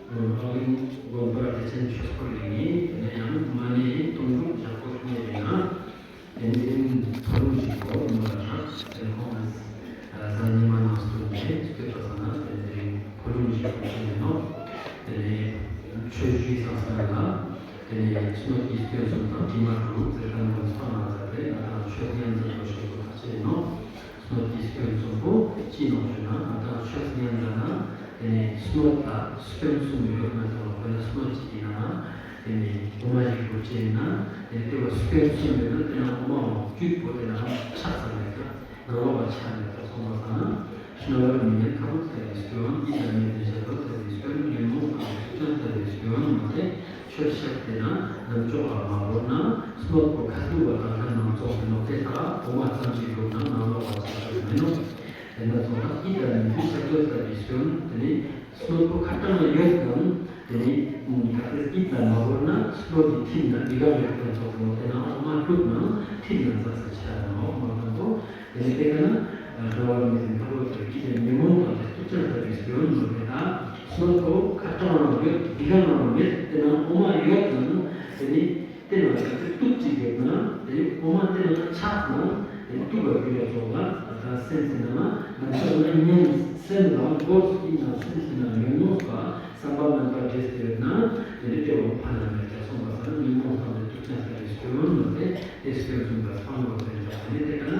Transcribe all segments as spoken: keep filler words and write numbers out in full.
ཨ་གླིང་དགོན་པ་བདེ་ཆེན་ཆོས་འཁོར་ལས་ངེས་དེ་ནས་ཡང་མ་ཎི་དུང་སྒྲུབ་ཞག་པོ་ཐུག་ནས་ཡིན་ན། དེ་ནས་དེ་རིང་ཕོ་ལུང་ཞིག་གོ་མོ་ལ་ཧྲག་དེ་ཁོང་གཟའ་ཉི་མ་ནང་སྟོན་ནས་སྐྱོད་པ་ས་ན་དེ་ནས་དེ་རིང་ཕོ་ལུང་ཞིག་གོ་ཤེས་ཡིན་ནོ། དེ་ནས་ཆོས་བཞི་ས་ས་ལ་དེ་ནས་སྣོད་ཀྱི་སྐྱོན་གསུམ་དང་དྲི་མ་དྲུག་ཟེར་ཁན་ཀུན་སྤང་ལ་མཛད་དེ་ང་དང་ཆོས་ཉན་ཟེར་བ་ཞིག་གོ་ཐག་ཆོད་ཡིན་ནོ། སྣོད་ཀྱི་སྐྱོན་གསུམ་པོ་ཅི་ནོག་ཞུ་ན་ང་དང་ཆོས་ཉན་ཟེར་ན་དེ་ནས་སྣོད་དང་སྐྱོན་གསུམ་ཡོད་ན་ཚང་མ་དཔེར་ན་སྣོད་ཅིག་ཡིན་ན་དེ་ནས་འོ་མ་ཞིག་འབུལ་ཅེས་ཡིན་ན་དེ་ནས་དེ་བ་སྐྱོན་གསུམ་ཡོད་ན་དེ་ན་འོ་མ་འོ་བཅུད་པོ་དེ་ན་ཆགས་ས་མེད་ཀྱང་ནང་ལོགས་ལ་ཆགས་མེད་ཀྱང་སོང་བ་ཚང་ན་རྣ་བར་མི་སྙན་ཁ་བོ་ཐལ་བའི་སྐྱོན་ཨི་ལ་མེད་དུ་བཞག་པ་ཐལ་བའི་སྐྱོན་ཉོན་མོངས་དང་ཐུགས་ཅན་ཐལ་བའི་སྐྱོན་མ་ཐལ། ཆོས་བཤད་དེ་ན་ནམ་ཅོག་ལ་མ་བོར་ན་སྣོད་པོ་ཁ་ཐུག་པ་དང་ལྷན་ནང་ཙོག་མི་ནོག་དེ་ལྟར་འོ་མ་ཙམ་ཞིག་བླུགས་ན་ནང་ལོགས་ལ་ཆགས་པ་མི་ནོག་དེ་འདྲ་སོང་ན་ཨི་ལྟར་མི་འདུག་ཤ་སྟོད་ལྟ་བུའི་སྐྱོན་དེ་ནི་སྣོད་པོ་ཁ་གྲངས་ལ་ཡོད་ཀྱང་དེ་ནི་ག་ཚོད་ཨི་ལྟར་མ་བོར་ན་སྣོད་ཀྱི་ཐིམ་ན་མི་དགའ་བའི་སྐྱོན་ཙོག་མི་ནོག་དེ་ན་འོ་མ་བླུགས་ན་ཐིམ་ན་ཙག་ཙག་ཆགས་ནོག་མ་དང་པོ། དེ་ནས་དེ་ག་ན་རང་དབང་མེད་པའི་མཐའ་འཁོར་དུ་སྐྱེས་པའི་ཉོན་མོངས་དང་དེ་སྟོབས་ཅན་ལྟ་བུའི་སྐྱོན་ནོར་བས་དང་སོགས་པོ་ཁ་གྲངས་རང་ཡོད་འདི་ག་རང་མེད་དེ་ན་འོ་མ་ཡོད་ཀྱང་དེ་ནི་དེ་ན་ཡོད་དེ་སྟོབས་ཅིག་ཡོད་ན་དེ་ནི་འོ་མ་དེ་ན་ཆགས་ན་དེ་ནི་སྟོབས་ལ་གྱུར་པ་ཚོགས་ལ་ད་སེམས་ཟིན་ན་ང་ཚོ་ན་ཉན་སེམས་ལ་འགོག་སུ་ཡིན་ན་སེམས་ཟིན་ན་ཉོན་མོངས་པ། བསམ་པ་ངན་པ་འདྲེས་ཏེ་ཡོད་ན་དེ་ནི་དེ་འོང་ཕ་ན་མེད་ཀྱང་སོང་བ་ས་ན་ཉོན་མོངས་དང་དེ་སྟོབས་ཅན་ལྟ་བུའི་སྐྱོན་ནོར་བས་དེ་སྐྱོན་གསུམ་པ་སྤང་བ་ཟེར་ཀྱང་དེ་ནི་དེ་ག་ན།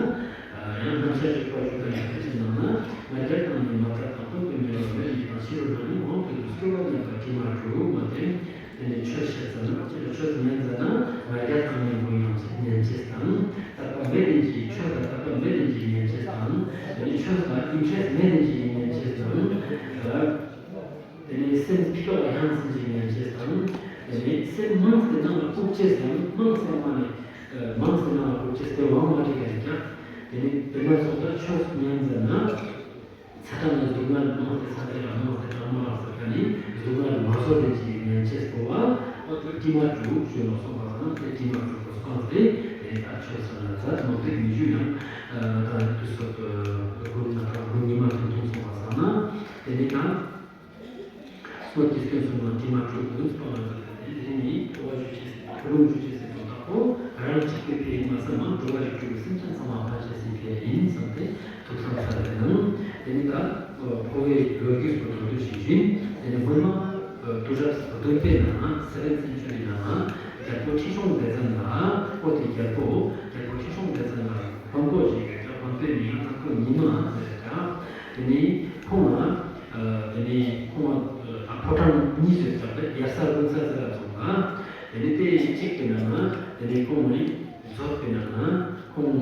ཡང་རྣམ་གཞག་བཞི་པ་བཞུགས་པ་ཡང་ཕལ་ཆེར་ནང་ན་ང་རྒྱལ་དང་ནི་མ་དག་དང་དོན་དུ་མེད་པ་མེད་ཡིན་དང་ཕྱི་རོལ་ན་ནི་དབང་དུ་སྐྱོ་བ་མེད་པ་དྲི་མ་དྲུག་མ་བསྟན། དེ་ནས་ཆོས་བཤད་ཟེར་ན་ཅི་ལ་ཆོས་ཉན་ཟེར་ན་ང་རྒྱལ་དང་ནི་མོ་ཡང་ཉན་ཅེས་དང་དད་པ་མེད་དེ་ཅིག་ཆོས་ལ་དད་པ་མེད་དེ་ཅིག་ཉན་ཅེས་དང་དེ་ནས་ཆོས་ལ་ཨིན་ཊ་རེ་སི་མེད་དེ་ཅིག་ཉན་ཅེས་དང་། དེ་ནས་སེམས་ཕི་ལོག་ཡང་སེམས་ཀྱི་ཉན་ཅེས་དང་། དེ་ནས་སེམས་མང་སེ་ནང་ལ་བཀུག་ཅེས་དང་མང་སེ་མ་ནས་མང་སེ་ནང་ལ་བཀུག་ཅེས་དེ་དབང་མ་བྲིས་ཀ་ཡིན་ཀྱང་། དེ་ནས་དེ་མ་སོགས་ལ་ཆོས་ཉན་ཟེར་ན། ཚ་གྲང་ལ་སྡུག་བསྔལ་མང་སེ་ཚ་གྲང་ལ་མང་སེ་གྲང་མ་ལ་ཟེར་ཀ་ནི་སྡུག་བསྔལ་མ་བཟོ་དེ་ཅིག་ཉན་ཅེས་པོ་བ་ཨོ་དེ་དྲི་མ་དྲུག་ཞུ་ལ་སོགས་པ་དང་དེ་དྲི་མ་དྲུག་པོ་སྤངས་ཏེ་དེ་ནས་ད་ཆོས་ཟེར་ན་ཛ་མོ་དེ་མི་ཞུ་ཡང་ད་དུས་སོགས་དགུ་ན་ད་དགུ་ཉི་མ་ཐུང་ཐུང་སོང་བ་ཟེར་ན། དེ་ནས་ད། སོགས་ཀྱི་སྐྱོན་གསུམ་ལ་དྲི་མ་དྲུག་ཀུན་སྤངས་ལ་མཛད་པ་དེ་དེ་ནི་ཕོ་བ་ཞུ་ཅེས་སེ་ཕོ་ལུང་ཞུ་ཅེས་སེ་དོན་དག་པོ་རང་གཅིག་པུའི་ཕི་ཡིན་མ་བསམ་མ་འགྲོ་བ་རིགས་དྲུག་གི་སེམས་ཅན་ཚང་མ་ཕན་ཅེས་སེ་ཕི་ཡིན་བསམ་སྟེ་ཐུགས་བསམ་ཚར་ཏེ་ནང་དེ་ནི་ད་ཕོ་བའི་ལོ་རྒྱུས་སུ་མདོར་བསྡུས་ཤིག་བཞིན་དེ་ནི་སྔོན་མ་དུས་རབས་བདུན་པའི་ནང་ན་སེ་བེན་སེན་ཅུ་རི་ནང་ན་རྒྱལ་པོ་ཁྲི་སྲོང་ལྡེ་བཙན་ལ་ཨོ་དེ་རྒྱལ་པོ་རྒྱལ་པོ་ཁྲི་སྲོང་ལྡེ་བཙན་ལ་ལྷམ་པོ་ཞིག་ཡོད་ཀྱང་ལྷམ་པོའི་མིང་ལྷམ་པོ་ཉི་མ་ཟེར་ཀྱང་དེ་ནི་ཁོང་ལ། དེ་ནས་ཁོང་ལ་ཕོ་བྲང་གཉིས་ཡོད་ཙང་དེ་ཡར་ས་ལྷུན་ས་ཟེར་ལ་སོང་ན། དེ་ནས་དེ་གཅིག་པའི་ནང་ན་དེ་ནས་ཁོང་ནི་མཛོད་པའི་ནང་ན་ཁོང་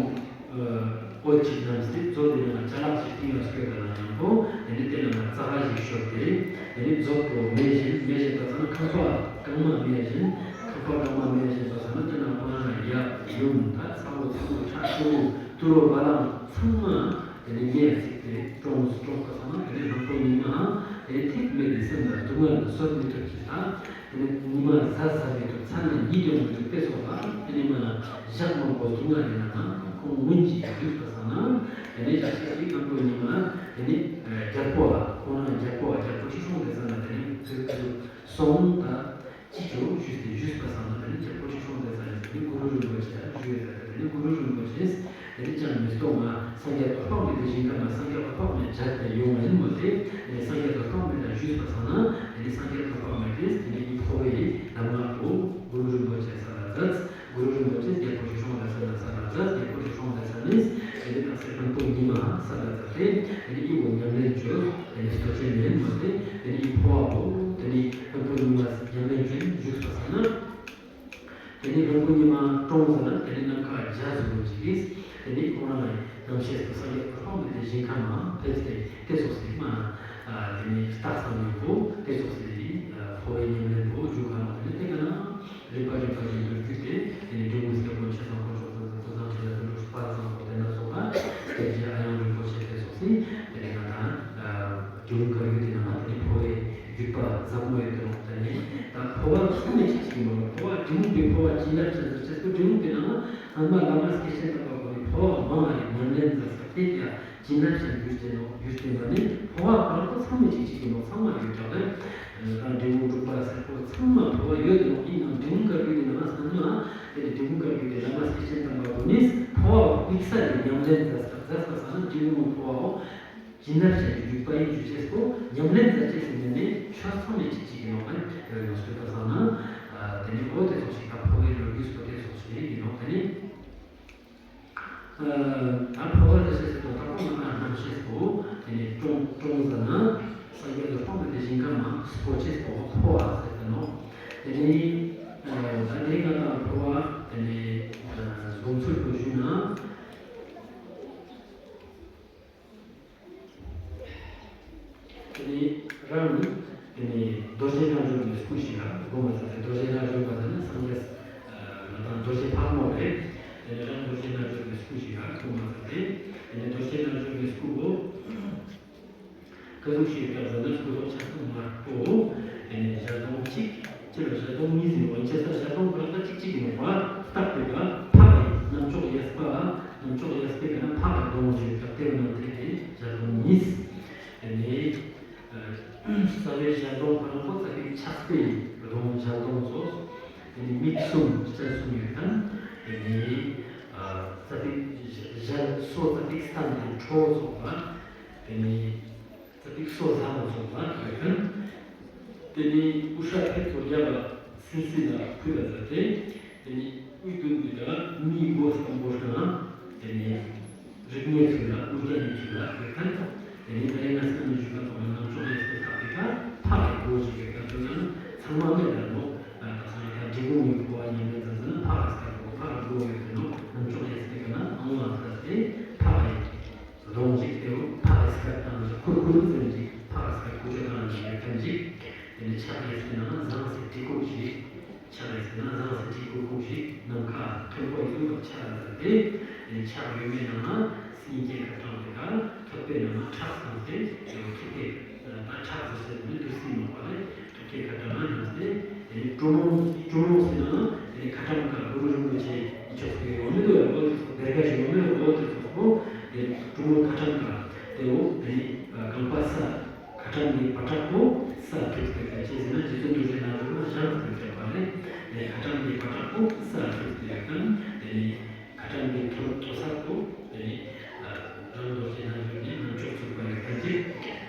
ཨོ་གཅིག་བསྣམས་ཏེ་མཛོད་དེ་ནང་ན་ཅ་ལག་ཅིག་བཏིང་ཡོད་སྐྱོད་པ་ན་ཡང་པོ་དེ་ནས་དེ་ནང་ན་རྩྭ་ཁ་ཞིག་ཤོར་ཏེ་དེ་ནས་མཛོད་པོ་མེད་བཞིན་མེད་བཞིན་པ་ཚང་ན་ཁང་པ་གང་མ་མེད་བཞིན་ཁང་པ་གང་མ་མེད་བཞིན་པ་ཚང་ན་དེ་ནང་ཁོ་རང་ལ་ཡབ་ཡུམ་དང་ཚ་བོ་ཚ་མོ་ཁྲ་ཕྲུ་གུ་ཏུ་རོ་བ་ལང་ཚང་མ། དེ་ནས་ངས་ཚིག་དེ་ཀྲོང་ཀྲོང་ཁ་ཚང་མ་དེ་ནས་ལྷམ་པོ་ཉི་མའང་དེ་ཐིག་མེད་དེ་སེམས་ལ་སྡུག་བསྔལ་ལ་བཟོད་མི་ཐུབ་ཅེས་དང་དེ་ནས་ཉི་མ་ཟ་ཟ་མི་ཐུབ་ཚ་ནས་གཉིད་ཐོན་མི་ཐུབ་དེ་སོགས་ལ་དེ་ནས་མ་ན་ཞག་མང་པོ་སྡུག་བསྔལ་ཡིན་ན་ན་ཁོང་སྔོན་གྱི་བརྒྱུད་པ་ས་ན་དེ་ནས་ཞག་ཞིག་གི་ལྷམ་པོ་ཉི་མ་དེ་ནས་རྒྱལ་པོ་ལ་ཁོང་རང་རྒྱལ་པོ་ལ་རྒྱལ་པོ་ཁྲི་སྲོང་ལྡེ་བཙན་ལ་དེ་ནས་ཚུར་ཚུར་སོང་ད། ཅི་ཅོ་ཞུས་ཏེ་ཞུས་པ་སང་ན་དེ་ནི་རྒྱལ་པོ་ཁྲི་སྲོང་ལྡེ་བཙན་ནི་གུ་རུ་རིན་པོ་ཆེ་ལ་ཞུས་ཡོད་ཟེར་ཏེ་དེ་ནི་གུ་རུ་རིན་པོ་ཆེས་དེ་ནི་ཅང་མི་སྟོང་ང་སངས་རྒྱས་འོད་དཔག་མེད་དེ་ཞིང་ཁམས་ལ་སངས་རྒྱས་འོད་དཔག་མེད་མཇལ་ཏེ་ཡོང་བ་ཡིན་མོད་དེ་དེ་ནི་སངས་རྒྱས་འོད་དཔག་མེད་ལ་ཞུས་པ་སང་ན་དེ་ནི་སངས་རྒྱས་འོད་དཔག་མེད་དེ་དེ་ནི་ངའི་འཕོ་བའི་གདམས་ངག་ཏུ་གུ་རུ་རིན་པོ་ཆེ་ས་ལ་མཛད། གུ་རུ་རིན་པོ་ཆེས་རྒྱལ་པོ་ཁྲི་སྲོང་ལྡེ་བཙན་ལ་ས་ལ་མཛད། རྒྱལ་པོ་ཁྲི་སྲོང་ལྡེ་བཙན་ནི་དེ་ནི་ད་སེ་ལྷམ་པོ་ཉི་མ་ས་ལ་མཛད་དེ་དེ་ནི་ཨི་བོ་ཉམས་ལེན་བྱོས། དེ་ནི་ལྟོ་ཆས་མེད་མོད་དེ་དེ་ནི་ཨི་འཕོ་བ་བོ་དེ་ནི་ལྷམ་པོ་ཉི་མ་ཉམས་ལེན་བྱོས་བཞུགས་པ་ས་ན། དེ་ནས་ལྷམ་པོ་ཉི་མ་ཀྲོང་ཟེར་ན་དེ་ནས་ནམ་མཁའ་འཇའ་ཟེར་བ་ཅིག་གིས་དེ་ནས་ཁོང་རང་ལ་རྣམ་ཤེས་སུ་སངས་རྒྱས་འོད་དཔག་མེད་དེ་ཞིང་ཁམས་མ་ཕེབས་ཏེ་དེ་སོགས་སེ་མ་དེ་ནས་རྟགས་ཙམ་ཡོད་པོ་དེ་སོགས་སེ་འཕོ་བའི་ཉམས་ལེན་པོ་འཇུག་ག་ནོ། དེ་ནས་དེ་ག་ན་རིམ་པ་རིམ་པ་བཞིན་དུ་བརྒྱུད་དེ་དེ་ནས་འབྲི་གུང་སྐྱབས་མགོན་ཆེ་ཚང་དཀོན་མཆོག་ཚོགས་གཙོ་ཚང་ཆེ་ལ་དུ་ལུགས་སུ་དཔལ་བཟང་པོ་དེ་ན་སོགས་པ་སྐྱབས་རྗེ་ཨ་ཡང་རིན་པོ་ཆེ་དེ་སོགས་སེ་དེ་ནས་ང་དང་། དྲི་བ་ག་རེ་ཡོད་དེ་ནང་ལ་དེ་ནི་འཕོ་བའི་བརྒྱུད་པ་ཟབ་མོ་ཡོད་དེ་ནོ། དེ་ནི་ད་འཕོ་བ་ཚང་མས་ཆགས་ཀྱི་མ་རེད། འཕོ་བ་འབྲི་གུང་པའི་འཕོ་བ་བྱིན་རླབས་ཅན་ཟེར་ཅེས་པོ་འབྲི་གུང་པའི་ནང་ལ་སྔོན་མ་བླ་མ་སྐྱེས་ཆེན་དམ་པ་ཁོ་ནི་འཕོ་བ་མང་བ་རེད། ཉམས་ལེན་མཛད་ཟེར་ དེ་ཡང་བྱིན་རླབས་ཤིག་འགྱུར་ཏེ་ནོག་འགྱུར་ཏེ་བ་ནི་འཕོ་བ་ཁོ་རང་ཁོ་ཚང་མ་གཅིག་གཅིག་གི་ནོག་ཚང་མ་ཡོད་ཀྱང་ལས། ད་འབྲས་བུ་འགྲུབ་པ་ཟེར་ཁོ་ཚང་མ་འཕོ་བ་ཡོད་དེ་ནོག་ཡིན་ནའང་འབྲས་བུ་དཀར་པོའི་དེ་ནང་ན་སྣང་ན་དེ་ནི་འབྲས་བུ་དཀར་པོའི་དེ་བླ་མ་སེར་ཆེན་དམ་པ་གོ་ནིས་འཕོ་བ་དམིགས་བསལ་གྱི་ཉམས་ལེན་མཛད་ས་མཛད་ས་ས་ན་འབྲས་བུ་ནོ་འཕོ་བའོ། བྱིན་རླབས་ཤིག་འགྱུར་པ་ཡིན་འགྱུར་ཅེས་སོ་ཉམས་ལེན་མཛད་ཅེས་སུ་ཉམས་ནས་ཆོས་ཚང་མའི་གཅིག་གཅིག་ཡིན་ནོག་ལས་དེ་བས་ནོ་སོས་པ་ས་ན་དེ་ནི་འོ་དེ་ཚོགས་ཤིག་ད་འཕོ་བའི་ལོ་རྒྱུས་སོ་དེ་ཚོགས་ཤིག་ཡིན་ནོག་དེ་ནི། ད་འཕོ་བ་ཟེར་ཤེས་ཟེར་དོ་ད་འཕོ་བ་ན་རྣམ་ཤེས་སོ་དེ་ནས་ཀྲོང་ཀྲོང་ཟེར་ན་སངས་རྒྱས་ལ་འཕོ་བ་དེ་ཞིང་ཁམས་མ་སྤོ་ཆེས་སོ་འཕོ་བ་ཟེར་ཏེ་ནོ། དེ་ནས་ད་དེ་རིང་ང་དང་འཕོ་བ་དེ་ནས་སྡོམ་ཚུལ་དུ་ཞུས་ན། དེ་ནས་རང་དེ་ནས་རྡོ་རྗེ་རྣལ་འབྱོར་མའི་སྐུ་ཞིག་ལ་སྒོམ་པ་ཟེར་ཏེ་རྡོ་རྗེ་རྣལ་འབྱོར་མ་ཟེར་ན་སངས་རྒྱས་ང་དང་རྡོ་རྗེ་ཕག་མོ་རེད། དེ་ནས་རང་རྡོ་རྗེ་རྣལ་འབྱོར་མའི་སྐུ་ཞིག་ལ་སྒོམ་པ་ཟེར་ཏེ་དེ་ནས་རྡོ་རྗེ་རྣལ་འབྱོར་མའི་སྐུ་བོ་ཀ་ཟུག་ཤེས་སྐབས་ཟེར་ན་སྐུ་ཐོག་ཆ་ཚང་དམར་པོ་དེ་ནས་ཞལ་གདོང་གཅིག་སྤྱི་ལ་ཞལ་གདོང་གཉིས་ཟིན་འོན་ཅེ་ས་ཞལ་གདོང་ཁོ་རང་ད་གཅིག་གཅིག་ཡིན་པ་བརྟག་པའི་ཀ་ཕག་གི་རྣམ་ཅོག་གཡས་པ་རྣམ་ཅོག་གཡས་པའི་ཀ་ན་ཕག་གི་གདོང་ཞིག་སྐབས་དེ་བ་ན་དེ་དེ་ཞལ་གདོང་གཉིས། དེ་ནས་རྩ་བའི་ཞལ་གདོང་ཁོ་རང་ཁོ་རྩ་བའི་ཕྱག་དཔེའི་གདོང་ཞལ་གདོང་ཚོ། དེ་ནས་མིག་གསུམ་སྤྱན་གསུམ་ཡོད་མཁན། དེ་ནས་རྩ་བའི་ཞལ་སོ་རྩ་བའི་སྟན་དེ་ཁྲོ་བོ་ཚོགས་པ། དེ་ནས་རྩ་བའི་སོ་ཟ་མ་ཚོགས་པ་ཡོད་མཁན། དེ་ནས་དབུ་སྐྲ་ཕེབས་པོ་རྒྱབ་ལ་སིལ་སིལ་ལ་ཁུ་ད་ད་དེ། དེ་ནས་དབུས་མདུན་དུ་ཡང་མིའི་མགོ་སྐམ་པོ་དང་། དེ་ནས་རིགས་ལྔའི་ཚུལ་ལ་དབུ་རྒྱན་གྱི་ཚུལ་ལ་ཡོད་མཁན། དེ་ནས་ད་ཡིན་ན་སེམས་ནི་ཞུ་ཁ་ཐོག་ལ་རྣམ་ཅོག་ཡེ་སྟེ་ཐག་པའི་ཁ་ཕག་གི་མགོ་ཞིག་ཡོད་མཁན་དུ་ན་ཚང་མ་མེད་ལ་ནོ། ད་ས་ཡི་ཁ་འབྲི་གུང་གི་འཕོ་བ་ཉམས་ལེན་མཛད་ཟིན་ན་ཕག་གི་སྐར་གོ་ཕག་གི་མགོ་ཡོད་དེ་ནོ། རྣམ་ཅོག་ཡེ་སྟེ་ག་ན་ཨང་ལ་ཁ་སྟེ་ཕག་གི་གདོང་ཅིག་དེའུ་ཕག་གི་སྐར་དང་ཁུར་ཁུར་ཙམ་ཅིག་ཕག་གི་སྐར་ཁུར་ཁུར་དང་ཅིག་ཡོད་མཁན་ཅིག་དེ་ནས་ཕྱག་གཡས་པའི་ནང་ན་ཟངས་སེ་གྲི་གུག་ཅིག་ཕྱག་གཡས་པའི་ནང་ན་ཟངས་སེ་གྲི་གུག་གུག་ཅིག་ནམ་མཁའ་མཐོན་པོ་ཡིན་པ་ཕྱག་ལ་ཟ་སྟེ། དེ་ནས་ཕྱག་གཡོན་མའི་ནང་ན་སེང་གེ་ཁ་དྲངས་ཏེ་ག་ཐོད་པའི་ནང་ན་ཁྲག་བསྲངས་ཏེ་དེའུ་ཐོད་པའི་ད་ཁྲག་ཟེར་སེ་ནི་དུས་སྲིད་མ་པ་ལས། ཐུགས་ཀའི་ཁ་གྲངས་ན་ཉམས་ཏེ། དེ་ནས་གྲུ་མོ་གྲུ་མོ་ཟེར་ན་དེ་ནས་ཁ་གྲངས་ཀ་གུ་རུ་རིན་པོ་ཆེ་ཡི་ཆོག་པའི་འོ་མེ་ཏོག་ཡོད་འོ་དེ་ཚོ་བེར་ཀ་ཞིག་འོ་མེ་ཏོག་འོ་དེ་ཚོ་སོ། དེ་ནས་གྲུ་མོ་ཁ་གྲངས་ཀ་དེའོ་དེ་ནས་རྐང་པ་ས་ཁ་གྲངས་ཀྱི་བ་ཏྲག་པོ་ས་ཐུག་སྟེ་ཀ་ཅེས་ཟེར་ན་རྗེ་བཙུན་རྡོ་རྗེ་རྣལ་འབྱོར་ན་ཞང་ཐུག་སྟེ་པ་ལས་དེ་ཁ་གྲངས་ཀྱི་བ་ཏྲག་པོ་ས་ཐུག་སྟེ་ཡོད་ཀྱང་དེ་ནས། ཁ་གྲངས་འདི་ཐོ་ཐོ་སར་དུ་དེ་ནས་རང་རྡོ་རྗེ་རྣལ་འབྱོར་ནས་རྣམ་ཅོག་ཚུགས་པ་ཡོད་ཁན་ཅིག་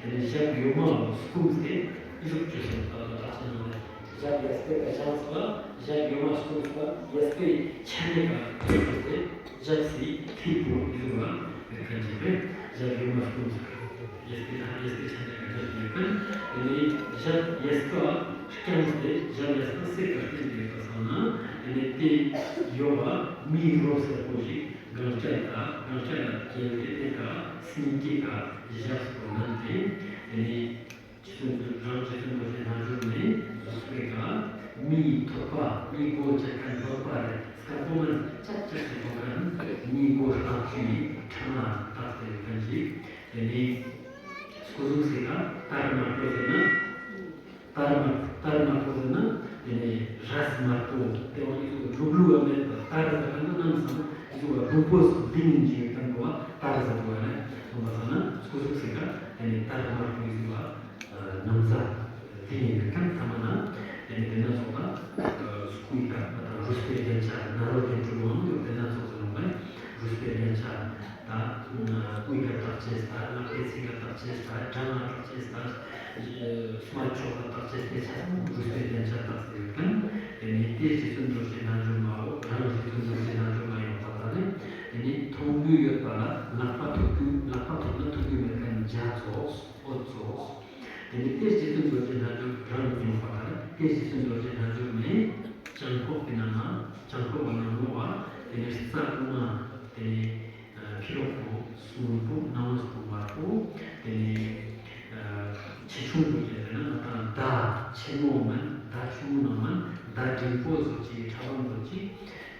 དེ་ནས་ཞབས་གཡོན་མ་ལ་བསྐུམས་ཏེ་ཨི་ཟུག་ཅོས་སོང་། ད་དུང་བརྟག་དཔྱད་གནང་ནས་ཞབས་གཡས་པའི་ཀ་བཞེངས་པ་ཞབས་གཡོན་མ་བསྐུམས་པ་གཡས་པའི་ཆ་ནས་ཀ་ཚུགས་ཏེ་ཞབས་སི་མཐིལ་པོ་ཨི་ཟུག་ལ་ཡོད་ཁན་ཅིག་རེད། ཞབས་གཡོན་མ་བསྐུམས་པ། གཡས་པའི་ནང་གཡས་པའི་ཆ་ནས་ཀ་རྒྱབ་ཡོད་ཀྱང་། དེ་ནས་ཞབས་གཡས་པ་བརྐྱངས་ཏེ་ཞབས་གཡས་པ་སེ་ཀ་བསྟན་ཏེ་ཡོད་པ་སོང་ན། དེ་ནས་དེ་གཡོ་བ་མིའི་རོ་སེར་པོ་ཞིག་གངས་ཅན་དང་གངས་ཅན་ལ་བརྒྱན་ཏེ་དེ་ཀ་སེང་གེ་ཀ་ཞབས་སུ་བསྣམས་ཏེ། དེ་ནས་རྗེ་བཙུན་རང་རྗེ་བཙུན་རྡོ་རྗེ་རྣལ་འབྱོར་མའི་གཟུགས་པོའི་ཀ་མིའི་ཐོད་པ་མིའི་མགོ་བཅད་ཁན་ཐོད་པ་རེད། སྐར་པོ་མན་ཅག་ཅག་ཅིག་ཐོགས་ཁན་མིའི་མགོ་ལྷག་ཅིག་ཕྲེང་ང་བཏགས་ཏེ་ཡོད་ཁན་ཅིག་དེ་ནས་སྐུ་གཟུགས་སི་ཀ་དར་དམར་པོ་ཟེར་ན། དར་དམར་དར་དམར་པོ་ཟེར་ན་དེ་ནས་རས་དམར་པོ་དེ་བ་ནི་ཚོ་ལུག་ལུག་བ་མེད་པ་དར་ཟེར་ཁན་ན་ནམ་སང་ཚོ་ལུག་པོ་སུ་འདི་ཉིན་གྱི་ཡོད་ཁན་པོ་བ་དར་ཟེར་བ་ནི་མཐོང་པ་སང་ན་སྐུ་གཟུགས་སི་ཀ་དེ་ནས་དར་དམར་པོ་ཡོད་པ། ནམ་ཟླ་དེ་ཡིན་པའི་ཁམས་ཐ་མ་ན་དེ་ནི་དེ་ན་ཚོགས་ལ་སྐུའི་ཀ་མ་དང་རུས་པའི་རྒྱན་ཆ་ན་རོ་དེ་འགྲུབ་འོང་དུ་དེ་ན་ཚོགས་སུ་ལོངས་པའི་རུས་པའི་རྒྱན་ཆ་ད་སྐུའི་ཀ་བཏགས་ཅེས་ད་ལག་པའི་ཚིགས་ཀ་བཏགས་ཅེས་ད་སྦྲང་ང་བཏགས་ཅེས་ད་སྨད་ཕྱོགས་ལ་བཏགས་ཅེས་དེ་ཆ་ཚང་རུས་པའི་རྒྱན་ཆ་བཏགས་ཟེར་ཡོད་ཀྱང་དེ་ནི་དེ་རྗེ་བཙུན་རྡོ་རྗེ་རྣལ་འབྱོར་མའོ་རང་རྗེ་བཙུན་རྡོ་རྗེ་རྣལ་འབྱོར་མ་ཡོང་བ་ད་ནི་དེ་ནི་མཐོང་རྒྱུ་ཡོད་པ་ལ་ལག་པ་ཐོགས་རྒྱུ་ལག་པ་ཐོགས་ན་ཐོགས་རྒྱུ་མེད་ཀྱང་འཇའ་ཚོགས། འོད་ཚོགས། དེ་ནས་དེ་རྗེ་བཙུན་རྡོ་རྗེ་རྣལ་འབྱོར་རང་ཉིད་པ་དང་དེ་རྗེ་བཙུན་རྡོ་རྗེ་རྣལ་འབྱོར་མའི་བྱང་ཁོག་གི་ནང་ན་བྱང་ཁོག་གི་ནང་ངོ་བ་དེ་ནས་རྩ་དགུ་མ་དེ་ནས་ཕྱི་རོལ་པོ་སྔོན་པོ་ནང་ངོས་པོ་དམར་པོ་དེ་ནས་ཆེ་ཆུང་དུ་དེ་ནས་ང་དང་མདའ་ཆེན་མོ་མིན་མདའ་ཆུང་ངུ་ནང་མིན་མདའ་འབྲིང་པོ་བཟོ་ཅིག་ཕྲ་བ་བཟོ་ཅིག་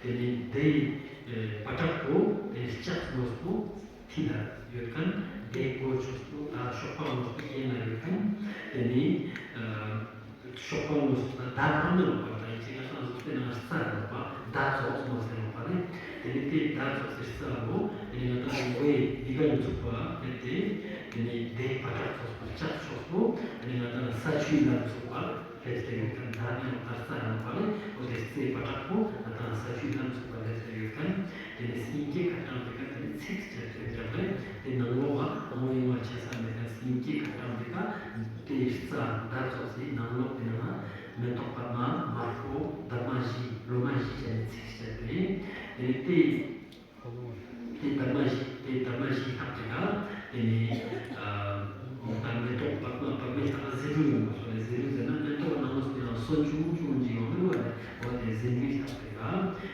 དེ་ནས་དེའི་བ་ཏྲག་པོ་དེ་ནས་ལྕགས་ངོས་པོ། མཐིལ་ལ་ཡོད་མཁན། དེ་གོ་ཆོག་པོ་ད་གཤོག་པ་ངོས་སུ་གཡས་ན་ཡོད་མཁན། དེ་ནས་གཤོག་པ་ངོས་སུ་ད་ད་གང་ནས་ལོག་པ་ད་ཡིན་ཅིག་ལ་ས་ ཙོགས་པའི་ནང་རྩ་ཡོད་པ་མདའ་ཙོགས་སོགས་ཟེར་ཡོད་པ་རེད། དེ་ནས་དེ་མདའ་ཙོགས་ཟེར་རྩ་ལོ། དེ་ནས་ང་ཏང་མགོའི་ལྡེ་ག་ནས་ཚུགས་པ་རེད་དེ། དེ་ནས་མདའི་བ་ཏྲག་ཙོགས་པོ་ལྕགས་ཙོགས་པོ། དེ་ནས་ང་ཏང་ས་ཆུའི་ནང་ཚུགས་པ་སླེབས་ཏེ་ཡོད་མཁན། མདའ་ནས་ཡང་མདའ་རྩ་ཡོད་པ་རེད། འོ་དེ་རྩའི་བ་ཏྲག་པོ་ང་ཏང་ས་ཆུའི་ནང་ཚུགས་པ་སླེབས་ཏེ་ཡོད་མཁན། དེ་ནས་སེང་གེ་ཁ་བཏང་དེ་ག་དེ་ནས་ཚིགས་བཅད་དེ་འདྲ་རེད། དེ་ནང་ལོགས་ལ་ཨང་ཡོང་བ་བྱེད་ས་མེད་མཁན། སེང་གེ་ཁ་བཏང་དེ་ག་དེ་རྩ་མདའ་ཙོགས་སི་ནང་ལོགས་དེ་ནང་ལ་མེ་ཏོག་པདྨ་དམར་པོ་འདབ་མ་བཞི་ལོ་མ་བཞི་བྱས་ནས་ཚིགས་བཅད་དེ། དེ་ནས་དེ་དེ་འདབ་མ་བཞི་དེ་འདབ་མ་བཞི་ལྷག་དེ་ག་དེ་ནས་ཨ་ད་མེ་ཏོག་པདྨ་པདྨའི་ལྷ་ཟེ་འབྲུ་ཡོང་བ་སོགས་ལས། ཟེ་འབྲུ་ཟེར་ན་མེ་ཏོག་ནང་ལོགས་སུ་ཡང་སོན་ཆུང་ཆུང་ཅིག་ཡོང་གི་རེད་བ་ལས། འོ་དེ་ཟེ་འབྲུའི་ལྷག་དེ་ག་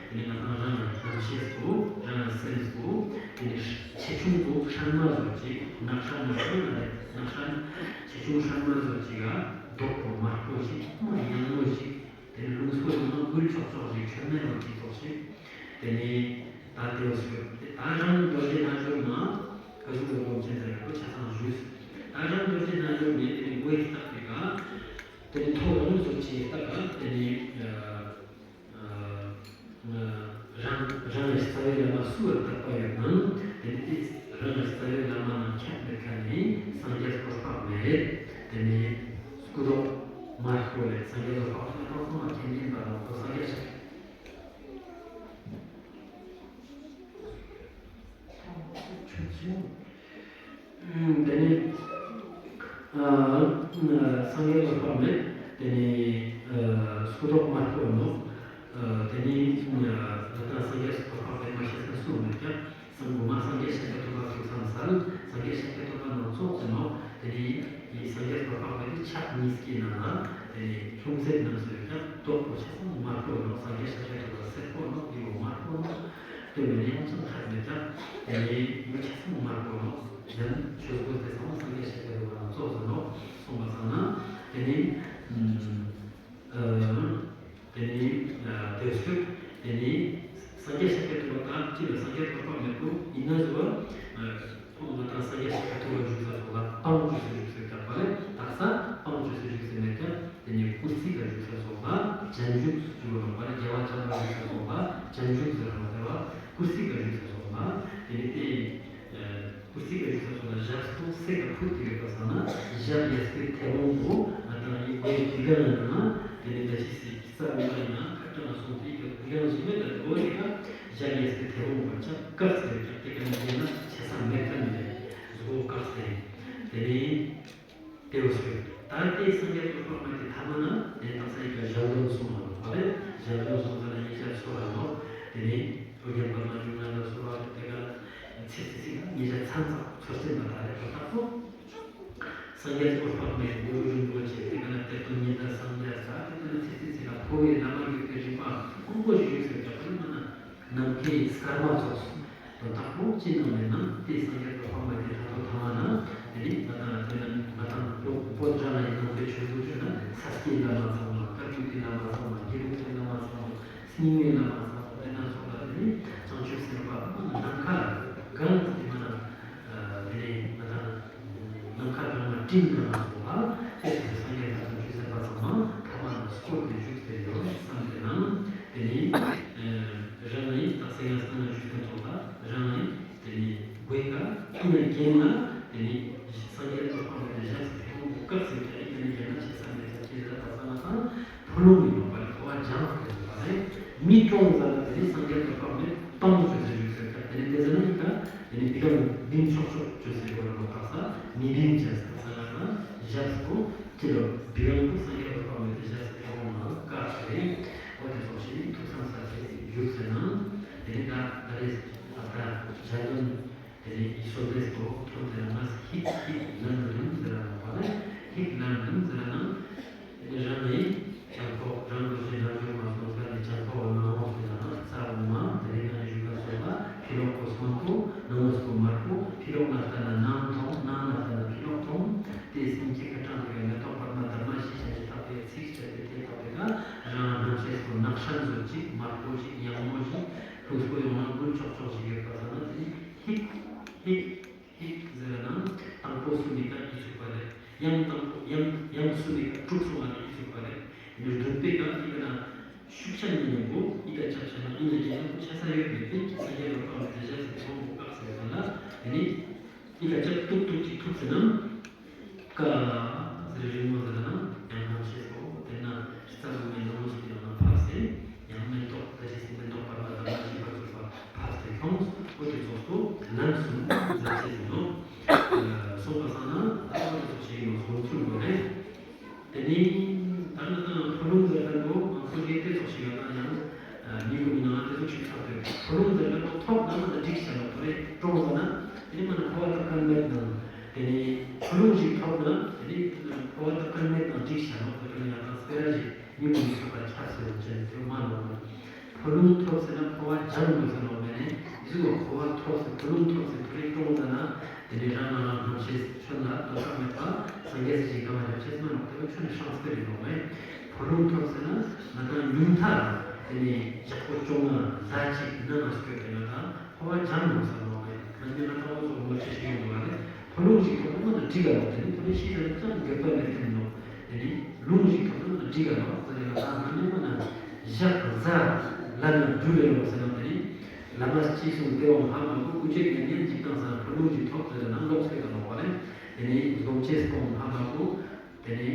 དེ་ནས་ང་ཏང་རང་ལ་རྣམ་ཤེས་སོ། རང་ལ་སེམས་སོ། དེ་ནས་ཆེ་ཆུང་སོ་སྲན་མ་བཟོ་ཅིག་ནག་སྲན་མ་བཟོ་ན་རེད། ནག་སྲན་ཆེ་ཆུང་སྲན་མ་བཟོ་ཅིག་ག་མདོག་པོ་དམར་པོ་ཞིག་མ་ཡང་མོ་ཞིག་དེ་ནས་ལུང་སོ་ཡོང་ན་འགུལ་ཆོག་ཆོག་ཞིག་ཆོད་མེད་ལ་གྱི་ཐོག་ཞིག་དེ་ནས་ད་དེ་བ་སོ་དེ་ད་རང་རྡོ་རྗེ་རྣལ་འབྱོར་མ་ག་ཟུག་གི་སློབ་ཆེན་ཟེར་ཡག་པོ་ཆ་ཚང་ཞུས། ད་རང་རྡོ་རྗེ་རྣལ་འབྱོར་མས་དེ་ནས་མགོའི་ལྟག་དེ་ག་དེ་ནས་ཐོག་རང་བཟོ་ཆེ་ལྟག་ག་དེ་ནས་ཨ་ཨ་རང་རང་ལས་རྩ་བའི་བླ་མ་སུ་བར་བཏགས་པ་ཡོད་ན། དེ་ནི་དེ་རང་ལས་རྩ་བའི་བླ་མ་རྣམས་ཁྱབ་མེད་མཁན་ནི་སངས་རྒྱས་འོད་དཔག་མེད། དེ་ནི་སྐུ་མདོག་དམར་པོ་ལས། སངས་རྒྱས་འོད་དཔག་མེད་ཐོག་ཚང་མ་མཁྱེན་མཁྱེན་པ་ལ་ཁོ་སངས་རྒྱས་ཆགས། དེ་ནས་ཨ་སངས་རྒྱས་འོད་དཔག་མེད། དེ་ནས་ཨ་སྐུ་མདོག་དམར་པོ་ནོ། ཨ་དེ་ནས་ཨ་ད་ལྟ་སངས་རྒྱས་འོད་དཔག་མེད་མ་ཤེས་ན་སུ་མེད་ཀྱང་སངས་གོང་མ་སངས་རྒྱས་ཤཱཀྱ་ཐུབ་པ་ཐུགས་བསམ་གསལ། སངས་རྒྱས་ཤཱཀྱ་ཐུབ་པ་ནང་ཚོགས་ཟེར་ནོ། དེ་ནས་ཡི་སངས་རྒྱས་འོད་དཔག་མེད་དེ་ཕྱག་གཉིས་ཀྱི་ནང་ལ་དེ་ནས་ལྷུང་བཟེད་རྣམས་སུ་ཡོད་ཀྱང་མདོག་པོ་ཆ་ཚང་དམར་པོ་ནོ། སངས་རྒྱས་ཤཱཀྱ་ཐུབ་པ་སེར་པོ་ནོ། འདི་བོ་དམར་པོ་ནོ། དེ་བས་ནི་ཡང་ཅུང་ཁ་མེད་ཀྱང་དེ་ནས་མི་ཆ་ཚང་དམར་པོ་ནོ། ཡང་ཆོས་སྒོ་དེ་ཚང་མ་སངས་རྒྱས་ཤཱཀྱ་ཐུབ་པ་ལ་ཙོགས་སུ་ནོ་གསུངས་པ་ཙམ་ན། དེ་ནི་ཨ་དེ་ནི་ཨ་དེ་སུ་དེ་ནི་སངས་རྒྱས་ཤཱཀྱ་ཐུབ་པ་དང་གཅིག་ལ་སངས་རྒྱས་འོད་དཔག་མེད་པོ་ཡིན་ན་ཟེར་བ། ཁོང་ང་དང་སངས་རྒྱས་ཤཱཀྱ་ཐུབ་པ་བཞུགས་ས་སོགས་ལ་སྤང་བྱོས་སུ་བཞུགས་ཟེར་བཏགས་པ་ལས། དག་ས་སྤང་བྱོས་སུ་བཞུགས་ཟེར་མེད་ཀྱང་། དེ་ནས་སྐུ་རྩེ་ག་བཞུགས་ས་སོགས་ལ་སྤྱན་བཞུགས་སུ་བཞུགས་པ་ལ། རྒྱལ་བ་བྱམས་པ་བཞུགས་ས་སོགས་ལ་སྤྱན་བཞུགས་ཟེར་བ་དེ་བ། སྐུ་རྩེ་ག་བཞུགས་ས་སོགས་ལ་དེ་ནས་དེ་སྐུ་རྩེ་ག་བཞུགས་ས་སོགས་ལ་ཞབས་སྟོང་སེ་ག་ཕུད་དེ་ཡོད་པ་སང་ན། ཞབས་གཡས་པའི་མཐེ་བོང་པོ་ང་དང་ཡིན་པའི་དེ་ག་ན་ན་དེ་ནས་ད་ཅི་སི་རྩ་བའི་བ་ཡིན་ན་ཁ་བྲལ་ན་སོང་དེ་ག་དེ་ག་ན་ཞིག་མེད། ད་དེ་བོ་དེ་ག་ཞབས་གཡས་པའི་མཐེ་བོང་པོ་ཆ་བཀག་ཟེར་ཀྱང་དེ་ག་ན་ཡིན་ན་བྱེད་ས་མེད་ཀ་ནི་རེད། གཟུགས་པོ་བཀག་ཟེར། དེ་ནས་དེ་བ་སོ་ད་དེ་སངས་རྒྱས་འོད་དཔག་མེད་དེ་ཐ་མ་ན་དེ་དག་ས་ཡི་ག་ཞལ་འདོན་གསུངས་པ་རེད། ཞལ་འདོན་གསུངས་ས་ན་ཡིན་ཤ་ཚོ་ར་ནོ། དེ་ནས་ཨོ་རྒྱན་པདྨ་འབྱུང་གནས་ལ་སོགས་པ་དེ་ག་ཚེ་ཚེ་ཚེ་ག་ཉེ་ཆར་ཚང་ཚང་ཚོར་ཆེན་པ་ད་རེ་ཐོག་ཐག་པོ། སངས་རྒྱས་འོད་དཔག་མེད་གུ་རུ་རིན་པོ་ཆེ་དེ་ག་ན་གཏེར་སྟོན་ཉི་ཟླ་སངས་རྒྱས་ས་དེ་ག་ན་ཚེ་ཚེ་ཚེ་ག་འཕོ་བའི་བླ་མ་ཡོད་པའི་རིམ་པ་ཀུན་པོ་ཞིག་ཡོད་ཟེར་ཀྱང་ཁོ་ན་ནམ་མཁའི་སྐར་མ་ཚོགས་སུ་དོན་དག་པོ་ཅི་ནང་མེད་ན་དེ་སངས་རྒྱས་འོད་དཔག་མེད་དེ་ཐ་ཐོ་ཐ་མ་ན་དེ་ནི་ང་དང་དེ་ན་ང་དང་པོ་པོ་འདྲ་ན་ཡིན་ནམ་པའི་ཆོས་ལུགས་ཆོས་ན་ས་སྐྱའི་བླ་མ་ཚང་མ་བཀའ་བརྒྱུད་ཀྱི་བླ་མ་ཚང་མ་དགེ་ལུགས་ཀྱི་བླ་མ་ཚང་མ། རྙིང་མའི་བླ་མ་ཚང་མ་དེ་ན་སོགས་ལ་དེ་ནི་བྱང་ཆུབ་སེམས་དཔའ་ནམ་མཁའ་གང་དེ་མ་ན་དེ་ནི་ང་དང་ནམ་མཁའ་གང་ན་སྤྲིན་གང་ན་སོགས་ལ་དེ་དེ་སངས་རྒྱས་དང་བྱང་ཆུབ་སེམས་དཔའ་ཚང་མ་ཐ་མ་ན་སྐོར་ཏེ་བཞུགས་ཏེ་ཡོད་བསམ་དེ་ན་དེ་ནི་རང་ནི་ད་སེང་ང་སང་ན་བཞུགས་ཏེ་ཐོག་ལ་རང་ནི་དེ་ནི་དགོས་ཀ་ཨི་ན་རྒན་ན་དེ་ནི་སངས་རྒྱས་འོད་དཔག་མེད་དེ་ཞབས་སུ་ཕེབས་འོང་བཀག་ཟིན་ཀྱང་ཨི་ན་རྒན་ན་ཆེ་ས་མེད་ས་ཅི་ར་ད་ས་ན་དང་། ཕོ་ལོ་མི་ནོག་པ་ལས་ཁོ་བ་སྦྱངས་ཏེ་ཡོད་པ་རེད། མི་ཀྲོང་ཟ་ལ་དེ་ནི་སངས་རྒྱས་འོད་དཔག་མེད་དཔང་བཅོས་ཟེར་ཡོད་ཟེར་ཀྱང་དེ་ནི་དེ་ཟ་ན་ཡིན་ཀ་དེ་ནི་འདི་ག་མི་བིང་ཆོག་ཆོག་བཅོས་ཟེར་ཡོད་ར་ནོག་ད་ས་མི་བིང་བཅས་ཟེར་ས་ལ་ན་ཞབས་སུ་ཅི་ལོ་བི་གང་པོ་སངས་རྒྱས་འོད་དཔག་མེད་དེ་ཞབས་སུ་ཕེབས་འོང་ན་བཀག་ཟེར། འོ་དེ་སོགས་ཞིག་ཐུགས་བསམ་ས་ཟེར་ཡོད་ཟེར་ན་དེ་ནི་ད་ད་རེས་ཨ་ད་ཞལ་འདོན། དེ་ནས་ཡིད་སོ་ལེས་པོ་ཐོན་ཏེ་རང་ལ་ཧིག་ཧིག་ལན་རིམ་ཟེར་ར་ནོག་པ་ལས་ཧིག་ལན་རིམ་ཟེར་ན། དེ་ནས་རང་ནས་ཀྱང་ཁོ་རང་ལོ་ཆེ་རང་ལོ་མ་སོང་ས་ནས་ཀྱང་ཁོ་བ་ནང་ལོགས་ཟེར་ན་རྩ་བོ་མ་དེ་རིང་ང་ནས་བཞུགས་པ་སོགས་ལ་ཕི་ལོག་པོ་སྔོན་པོ་ནང་ལོགས་པོ་དམར་པོ་ཕི་ལོག་ན་ལྟ་ན་ནང་མཐོང་ནང་ན་ལྟ་ན་ཕི་ལོག་མཐོང་དེ་སེམས་ཀྱི་ཁ་གྲངས་དེ་ག་མེ་ཏོག་པདྨ་འདབ་མ་བཞི་ཆ་ཞིག་བཏགས་པའི་ཚིགས་བཅད་དེ་དེ་བཏགས་པའི་ཀ་རང་རྣམ་ཤེས་པོ་ནག་ཤན་བཟོ་ཅིག་དམར་པོ་ཞིག་ཡང་མོ་ཞིག་ལྷུག་པོ་ཡོང་ན་འགུལ་ཆོག་ཆོག་ཞིག་ཡོད་པ་ས་ན་དེ་ནི། ཧིག་ཧིག་ཧིག་ཟེར་ན་དང་པོ་སུ་ནི་ཀ་ཡིད་ཚུགས་པ་རེད། ཡང་དང་པོ་ཡང་ཡང་སུ་ནི་ཀ་དྲུག་སོང་བ་ནི་ཡིད་ཚུགས་པ་རེད། ཡང་བདུན་པའི་ཀ་ཡིན་ན་ ཤུགས་ཆེན་ནི་ནི་མགོ་ཨི་ཀ་ཅག་ཆ་ན་ཨི་ན་རྒྱལ་ལ་ཆ་ས་ཡོད་མེད་པས་ཀྱི་ས་རྒྱལ་ལ་དཔག་མེད་དེ་ཞབས་སུ་ཐོན་མགོ་བཀག་ཟེར་བ་ལ་དེ་ནི་ཨི་ཀ་ཅག་ཏུག་ཏུག་ཅིག་ཐུབ་ཟེར་ན། ཀ་ཟེར་རི་མོ་ཟེར་ན་ཡང་ནམ་ཤེས་སོ། དེ་ན་རྩ་བུ་མའི་ནང་མོ་ཞིག་གི་ནང་ན་ཕབ་སྟེ་ཡང་མེ་ཏོག་ད་ཅི་སྲིད་མེ་ཏོག་པར་མ་དང་མ་ཞིག་པར་ཚུགས་པ་ཕབ་སྟེ་ཁྱོངས་འོ་དེ་ཚོགས་སུ་ལམ་གསུམ་ཟེར་ཅེས་ཟེར་ནོ། སོང་པ་སང་ན་ད་འོ་དེ་ཚོགས་ཤིག་ཡིན་ནོ་སོང་ཚུལ་དགོས་རེད། དེ་ནས་ད་ནི་ད་ཕོ་ལུང་ཟེར་ཁན་པོ་ང་ཚོ་གིས་དེ་ཚོགས་ཤིག་ཡོད་ན་ཡང་མི་གུ་མི་ནང་དེ་ཚོགས་ཤིག་ཚར་དུས་ཕོ་ལུང་ཟེར་ཁན་པོ་ཐོབ་ན་མ་ད་འགྲིག་བྱ་ལ་ཐོ་རེ་ཀྲོང་ཟེར་ན་དེ་ནི་མ་ན་ཕོ་བ་ཐོབ་ཁན་མེད་ན་དེ་ནི་ཕོ་ལུང་ཞིག་ཐོབ་ན་དེ་ནི་ཕོ་བ་ཐོབ་ཁན་མེད་ན་འགྲིག་བྱ་ལ་ཐོ་རེ་ཡང་ད་སྤེ་ར་ཞིག་མི་གུ་མི་ཚོགས་པ་ཆགས་ཟེར་བ་ཅན་དེ་མ་ནོར་ན། ཕོ་ལུང་ཐོབ་ཟེར་ན་ཕོ་བ་སྦྱང་དགོས་ཟེར་ནོ་མེད་ནས་ཡིད་ལ་ཕོ་བ་ཐོབ་ཟེར་ཕོ་ལུང་ཐོབ་ཟེར་ཐོ་རེ་ཀྲོང་ཟེར་ན་དེ་ནི་རང་ང་རང་ནམ་ཤེས་ཆོས་ལ་དོ་ཁ་མེད་པ་སངས་རྒྱས་སི་ཞིག་ག་མ་རེ་ཤེས་མ་ནོ་དེ་བ་ཆོས་ནི་ཧྲང་སྤེ་རི་ནོ་མེད། ཕོ་ལུང་ཐོབ་ཟེར་ན་ང་དང་ཉུང་མཐའ་དེ་ནི་ཡག་པོ་ཅོང་ང་ཟླ་གཅིག་ན་ང་སྐྱོད་དེ་ང་དང་ཕོ་བ་སྦྱང་དགོས་ཟེར་ནོ་མེད། ང་ཉིད་ང་དང་བ་ཚོ་ངོ་ཤེས་ཤིག་ཡོང་དགོས་བ་རེད། ཕོ་ལུང་ཞིག་ཐོབ་ན་མ་ན་འགྲིག་ག་ལོ་དེ་ནི་ཐོ་རེ་ཤེས་ཟེར་ན་ཅང་འགྱོད་པ་མེད་དེ་ནོ། དེ་ནི་ལུང་ཞིག་ཐོབ་ན་འགྲིག་ག་ལོ་ཟེར་ཡོད་ན་ང་ནི་མ་ན་ཞག་གཟའ་ལ་ན་འབྲུ་རེ་ཡོང་ཟེར་ན་དེ་ནི་ལ་མ་སྤྱི་གསུང་སྟེ་འོང་ཧ་མ་གོ་ཀུ་ཅེ་གི་ཉན་འཇིག་དང་ཟེར་ཕོ་ལུང་ཞིག་ཐོབ་ཟེར་ན་ལོག་ཚེ་ག་ལོ་བ་ལེ། དེ་ནི་སྡོམ་ཆེས་སྟོང་ཧ་མ་གོ་དེ་ནི་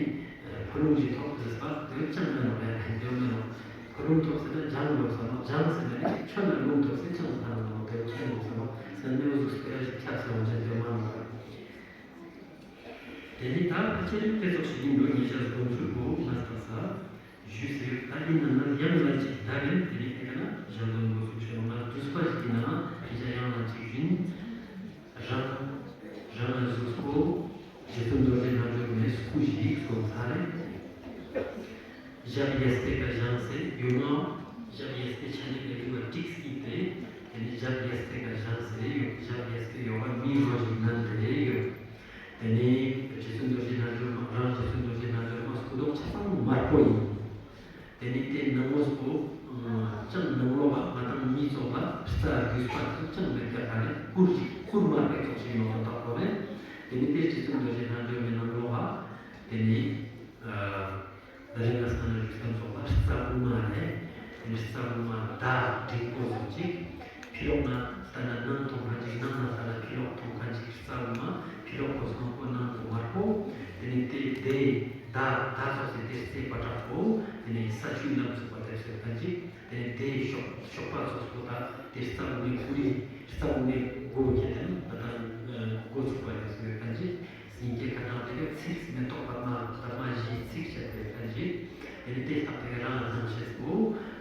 ཕོ་ལུང་ཞིག་ཐོབ་ཟེར་པ་དེ་ཅང་མེད་ནོ་རེད་དེ་མེད་ནོ། ཕོ་ལུང་ཐོབ་ཟེར་ན་སྦྱང་དགོས་ཟེར་ནོ་སྦྱང་ཟེར་ན་ནི་ཆོས་ལ་ལུང་ཐོབ་ཟེར་ཅང་ཟེར་ནོ་དེ་ཁྱེད་ནོ་ཟེར་ནོ་ཟེར་ནི་འུ་ཟུག་སྤེ་ར་ཞིག་ཁྱབ་ཟེར་བ་ཅན་དེ་མ་ནོ་རེད། དེ་ནི་ད་ཕལ་ཆེར་དེ་ཙོགས་ཤིག་ཡིན་འགྲོ། ཉེ་ཆར་སྒོམ་ཚུལ་པོ་ང་ལྟ་ས་ཞུས་ཟེར། ད་ཡིན་ན་ན་ཡང་ལ་ཅིག་ད་རེད། དེ་ནི་དེ་ག་ན་གཞན་དོན་འགོ་ཚུགས་ཆོས་ལ་དུས་པ་ཞིག་ཡིན་ན་ཉེ་ཆར་ཡང་ལ་ཅིག་ཡིན། རང་རང་ལ་གཟུགས་པོ་རྗེ་བཙུན་རྡོ་རྗེ་རྣལ་འབྱོར་མའི་སྐུ་ཞིག་སོང་ཚར་རེད། ཞབས་གཡས་པའི་ཀ་བཞེངས་སེ་ཡོད་མ། ཞབས་གཡས་པའི་ཆ་ནས་ཀ་ཡུ་བ་ཏིག་སྐྱིད་དེ། དེ་ནས་ཞབས་གཡས་པའི་ཀ་བཞེངས་སེ་ཡོད། ཞབས་གཡས་པའི་ཡོ་བ་མི་རོ་ཞིག་ནན་དེ་ཡོད། དེ་ནས་རྗེ་བཙུན་རྡོ་རྗེ་རྣལ་འབྱོར་མ་རང་རྗེ་བཙུན་རྡོ་རྗེ་རྣལ་འབྱོར་མ་སྐུ་མདོག་ཆ་ཚང་དམར་པོ་ཡིན། དེ་ནས་དེ་ནང་ལོགས་སུ་ཅང་ནང་ལོགས་ལ་ང་དང་མི་ཚོགས་ལ་རྩ་རྒྱུས་པ་ཚོ་ཅང་མེད་ཀྱག་ག་རེ་ཀུར་ཞིག་ཀུར་དམར་པོའི་ཚོགས་ཤིག་ཡོང་བ་དག་གོ་རེད། དེ་ནས་དེ་རྗེ་བཙུན་རྡོ་རྗེ་རྣལ་འབྱོར་མའི་ནང་ལོགས་ལ་དེ་ནས། ད་རེས་ང་ཚོ་ནང་རིགས་ཙམ་ཚོགས་ལ་རྩ་དབུ་མ་རེད། དེ་ནས་རྩ་དབུ་མ་ཟླ་འབྲིང་པོ་བཟོ་ཅིག་ཕི་ལོག་ན་ལྟ་ན་ནང་མཐོང་མཁན་ཅིག་ནང་ན་ལྟ་ན་ཕི་ལོག་མཐོང་མཁན་ཅིག་རྩ་དབུ་མ་ཕི་ལོག་གོ་སོང་ཁོ་ནང་དུ་དམར་པོ། དེ་ནས་དེ་དེ་ཟླ་ཟླ་ཚོགས་སེ་དེ་རྩེ་པ་དྲག་པོ། དེ་ནས་ས་ཆུའི་ལམ་ཚུགས་པ་དེ་ཚོ་མཁན་ཅིག་དེ་ནས་དེ་ཤོག་ཤོག་པ་ཚོགས་སུ་ད་དེ་རྩ་དབུ་མའི་སྐུ་རི་རྩ་དབུ་མའི་སྒོ་ཁྱེད་དེ་ན་ད་ལྟ་སྒོ་ཚུགས་པ་དེ་ཚོ་མཁན་ཅིག་སྙིང་གའི་ཁ་གྲངས་དེ་ག་ཚིགས་མེ་ཏོག་པདྨ་པདྨ་བཞིའི་ཚིགས་བཅད་པའི་ཐད་ཀྱི། དེ་ནི་དེ་ལྟ་དེ་ག་རང་ལ་རྣམ་ཤེས་པོ།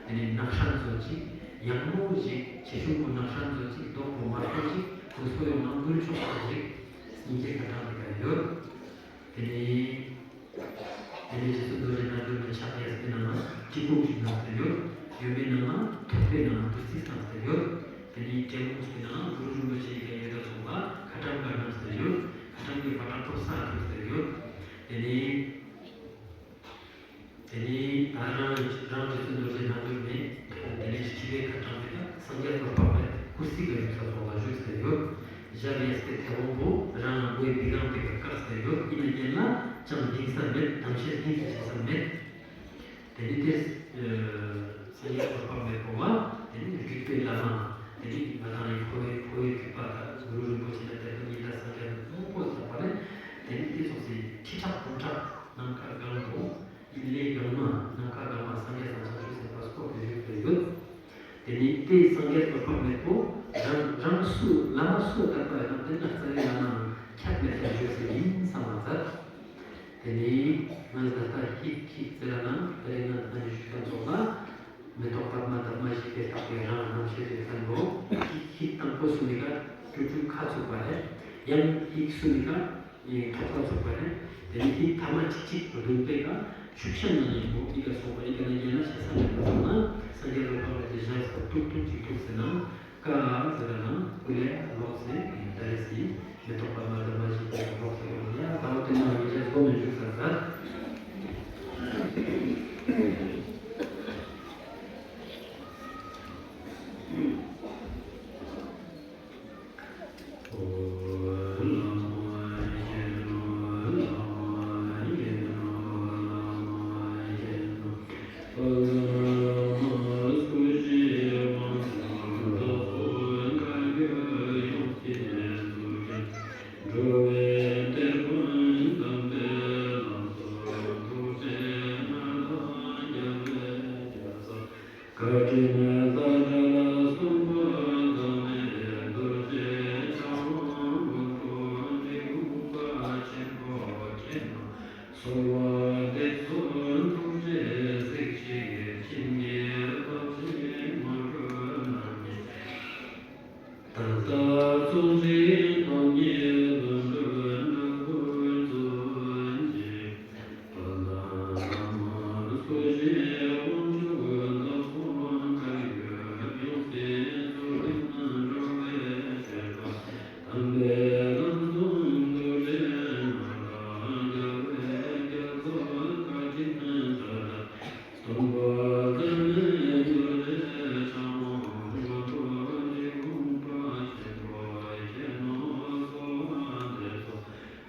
དེ་ནི་ནག་ཧྲན་བཟོ་ཅིག་ཡང་མོ་ཞིག་ཆེ་ཆུང་པོ་ནག་ཧྲན་བཟོ་ཅིག་རྡོག་པོ་དམར་པོ་ཞིག་ཁོ་སོ་ཡོང་ན་འགུལ་ཆོག་པ་ཞིག་སྙིང་གའི་ཁ་གྲངས་དེ་ག་ཡོད། དེ་ནི་དེ་ནི་རྗེ་བཙུན་རྡོ་རྗེ་རྣལ་འབྱོར་མའི་ཕྱག་གཡས་པའི་ནང་ན་གྲི་གུམ་ཞིག་བསྣམས་ཏེ་ཡོད། གཡོན་པའི་ནང་ན་ཐོད་པའི་ནང་ན་བདུད་རྩི་བསྣམས་ཏེ་ཡོད། དེ་ནི་དྲེད་མོང་གི་ནང་ན་གུ་རུ་རིན་པོ་ཆེ་ཡི་གེ་ཡོད་ད་ཚོགས་ལ་ཁ་ཊྭཱཾ་ཀ་བསྣམས་ཏེ་ཡོད། ཁ་ཊྭཱཾ་གི་བ་ཊ་ཐོབ་ས་ཐོབ་ཏེ་ཡོད། དེ་ནི་དེ་ནི་ད་རང་རང་རྗེ་བཙུན་རྡོ་རྗེ་རྣལ་འབྱོར་མའི་དེ་ནི་དྲི་བའི་ཁ་ཊྭཱཾ་དེ་ཀ་སངས་རྒྱས་པ་འཕགས་པའི་སྐུ་གཟི་ག་བཞུགས་ས་ཐོག་ལ་བཞུགས་ཏེ་ཡོད། ཞབས་གཡས་པའི་མཐེ་བོང་པོ་རང་མགོའི་སྦི་གང་དེ་ཀ་བཀག་སྟེ་ཡོད། ཡིན་ན་རྒྱན་ལ་ཅང་འགྱིང་ས་མེད། དམ་ཤེས་འགྱིང་ས་ཆེ་ས་མེད། དེ་ནི་དེ་སངས་རྒྱས་པ་འཕགས་པའི་གོ་བ། དེ་ནི་རིག་པའི་བླ་མ། དེ་ནི་ང་དང་ཡི་ཁོ་བོའི་ཁོ་བོའི་རྒྱུད་པ་དང་གུ་རུ་རིན་པོ་ཆེ་ན་དེ་ཚོ་ཉིད་ལ་སངས་རྒྱས་མང་པོ་ཚོགས་པ་ནི། དེ་ནི་དེ་ཚོགས་སི་ཁྲི་ཕྲག་འབུམ་ཕྲག་ནམ་མཁའ་གང་དུ་ཡིན་ལས་གང་མ་ནམ་མཁའ་གང་མ་སངས་རྒྱས་དང་བྱང་ཆུབ་སེམས་དཔའ་སྐོར་དུ་བཞུགས་ཏེ་ཡོད། དེ་ནི་དེ་སངས་རྒྱས་པ་འཕགས་མེད་པོ་རང་རང་སུ་བླ་མ་སུ་དད་པ་ཡོད་ན་དེ་ན་རྩ་བའི་བླ་མ་ཁྱབ་མེད་པར་བཞུགས་སེ་ཡིན་བསམ་པ་མཛད། དེ་ནས་ང་ད་ལྟ་ཧིག་ཧིག་ཟེར་ན་དེ་རིང་ང་ད་ནི་ཞུ་ཁན་ཚོགས་ལ་མེ་ཏོག་པདྨ་འདབ་མ་བཞི་སྟེ་བཏགས་པའི་རང་རྣམ་ཤེས་ཀྱི་མཚན་པོ། ཧིག་ཧིག་དང་པོ་སུ་ནི་ཀ་ཀྲུ་ཀྲུ་ཁ་ཚུགས་པ་རེད། ཡང་ཧིག་སུ་ནི་ཀ་ཐོག་ཁ་ཚུགས་པ་རེད། དེ་ནི་ཧིག་ཐ་མ་ཅིག་ཅིག་བདུན་པའི་ཀ་ཤུགས་ཤན་ན་ཡིན་པོ་ཨི་ཀ་སོགས་པ་ཨི་ཀ་ན་ཡན་ན་ཆ་ས་མེད་པ་སོང་ན་སངས་རྒྱས་ལ་ཕངས་པའི་དེ་ཞབས་སུ་ཏུག་ཏུག་ཅིག་ཏུག་ཟེར་ན། ཀ་ཟེར་ན་ཀུ་ལེ་ལོག་སེ་ད་རེ་སི་མེ་ཏོག་པདྨ་འདབ་མ་བཞི་སྟེ་ལོག་སེ་ཡོང་ཡ་ད་འོ་དེ་ན་ཡོད་ཅེས་སྒོམ་ནས་བཞུགས་ས་ཟེར། བཀའ་དྲིན་བདག་འདྲ་ལ་གསུངས་པ་ཙམ་ལས། རྡོ་རྗེ་འཆང་དབང་མགོན་པོ་འབྲི་གུང་པ་ཆེན་པོ་མཁྱེན་ནོ། གསོལ་བ་འདེབས་སོ་ཐུགས་རྗེས་གཟིགས་ཤིག་སྤྱན་གྱིས་བརླབ་ཅིང་མ་གྲོལ་རྣམས་ཀྱི། ད་ལྟ་ཚོགས་ཞིང་ཐོབ་ནས་ལམ་འགྲོ་འགྲོ་ཀུན་སྩོལ་ཅིག། དཔལ་ལྡན་བླ་མ་སྐུ་བཞིའི་དབང་ཕྱུག་བདག་སོགས་བཀའ་བརྒྱུད་ཡོངས་འཛིན་གཙུག་ལག་ན་འགྲོ་བའི་ཐེག་པ་དམ་པའི་ལམ་གསུང་རྡོ་རྗེ་སྔགས་དང་རྒྱལ་བའི་རྒྱལ་ཚབ་བཀའ་དྲིན་དྲ་གྲགས། སྟོན་པ་བདག་ཉིད་རྡོ་རྗེ་འཆང་དབང་མགོན་པོ་འབྲི་གུང་པ་ཆེན་པོ་མཁྱེན་ནོ། གསོལ་བ་འདེབས་སོ་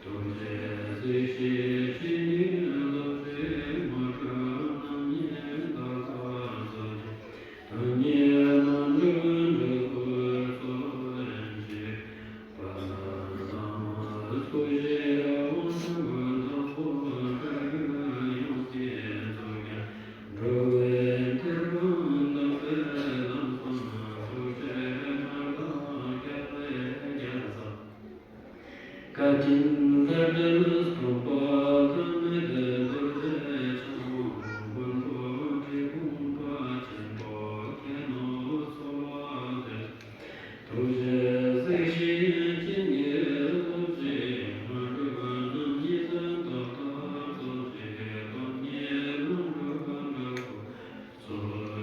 ཐུགས་རྗེས་གཟིགས་ཤིག་སྤྱན་གྱིས་བརླབ་ཅིང་མ་གྲོལ་རྣམ་གཉིས་ལ་བཀའ་སྩལ་ཅིག། བདག་ཉིད་རྣལ་འབྱོར་འབྲས་བུ་སྩོལ་ཅིག། དཔལ་ལྡན་བླ་མ་སྐུ་བཞིའི་དབང་ཕྱུག་བདག་སོགས་བཀའ་བརྒྱུད་ཡོངས་འཛིན་གཙུག་རྒྱན། འགྲོ་བའི་ཐེག་པ་དམ་པའི་ལམ་བཟང་ཐུགས་རྗེ་ཁྲག་འཐུང་རྒྱལ་བའི་རྒྱལ་ཚབ། བཀའ་དྲིན་ལྷ་འདྲེ་ལ་སྟོན་པ་བླ་མེད་རྡོ་རྗེ་འཆང་དབང་མགོན་པོ་འབྲི་གུང་པ་ཆེན་པོ་མཁྱེན་ནོ། གསོལ་བ་འདེབས། ཐུགས་རྗེས་གཟིགས་ཤིག་སྤྱན་གྱིས་བརླབ་ཅིང་མ་གྲོལ་རྣམ་གཉིས་ལ་བདག་ལྟ་སྩོལ་ཅིག། བདག་ཉིད་ལམ་འགྲོ་འགྲོ་ཀུན་སྩོལ་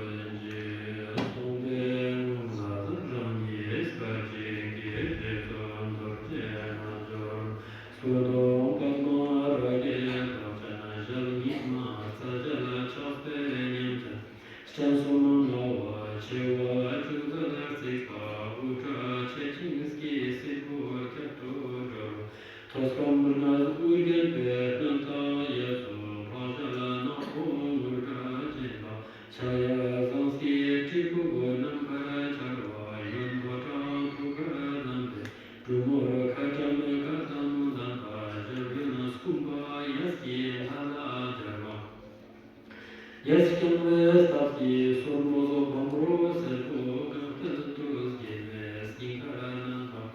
ཅིག། གསུངས་པའི་ངང་ལ་རང་ཉིད་སྐད་ཅིག་གིས་རྗེ་བཙུན་རྡོ་རྗེ་རྣལ་འབྱོར་སྐུ་གདུང་པདྨ་རཱ་གའི་མདོག་ཅན། ཞལ་གཉིས་པ་ཚ་ཞལ་ཕྱག་དཔེ་མཉམ་སྤྱན། སྤྱན་གསུམ་རྣ་བ་མཆེ་བ་བཅུ་རྩ་ལ་གཙིགས་པ། དབུ་སྐྲ་ཕྱེད་ཅིང་སྐེད་སེར་པོ་བསྐྱར་དུ་འགྲོ། ཐོད་སྐམ་སྣ་དབུས་བརྒྱན་པའི་སྣ་དང་གཡས་སུ་ཕག་ཞལ་ནག་པོ་དངུལ་སྐྲ་ཅན་པ། ཕྱག་གཡས་ཟངས་ཀྱི་སྤྲིལ་བུ་རྣམ་པར་འཕྱར་བ། གཡོན་ཕོ་བྲང་ཐུགས་ཀར་བསྣམས་པའི་གྲུ་མོར་ཁ་ཊྭཱཾ་ཁ་ཊྭཱཾ་ལྡན་པ། ཞབས་དྲུང་སྐུ་འབག་གཡས་ཀྱི་ལྷ་ལ་སྦྱར་བ། གཡས་བརྐྱང་བའི་སྟབས་ཀྱིས་སོར་མོ་སྦོམ་རོ་སེར་པོ་གང་སྤེལ་དུ་བརྒྱན་པའི་སྙིང་གར་བསྣམས་པ།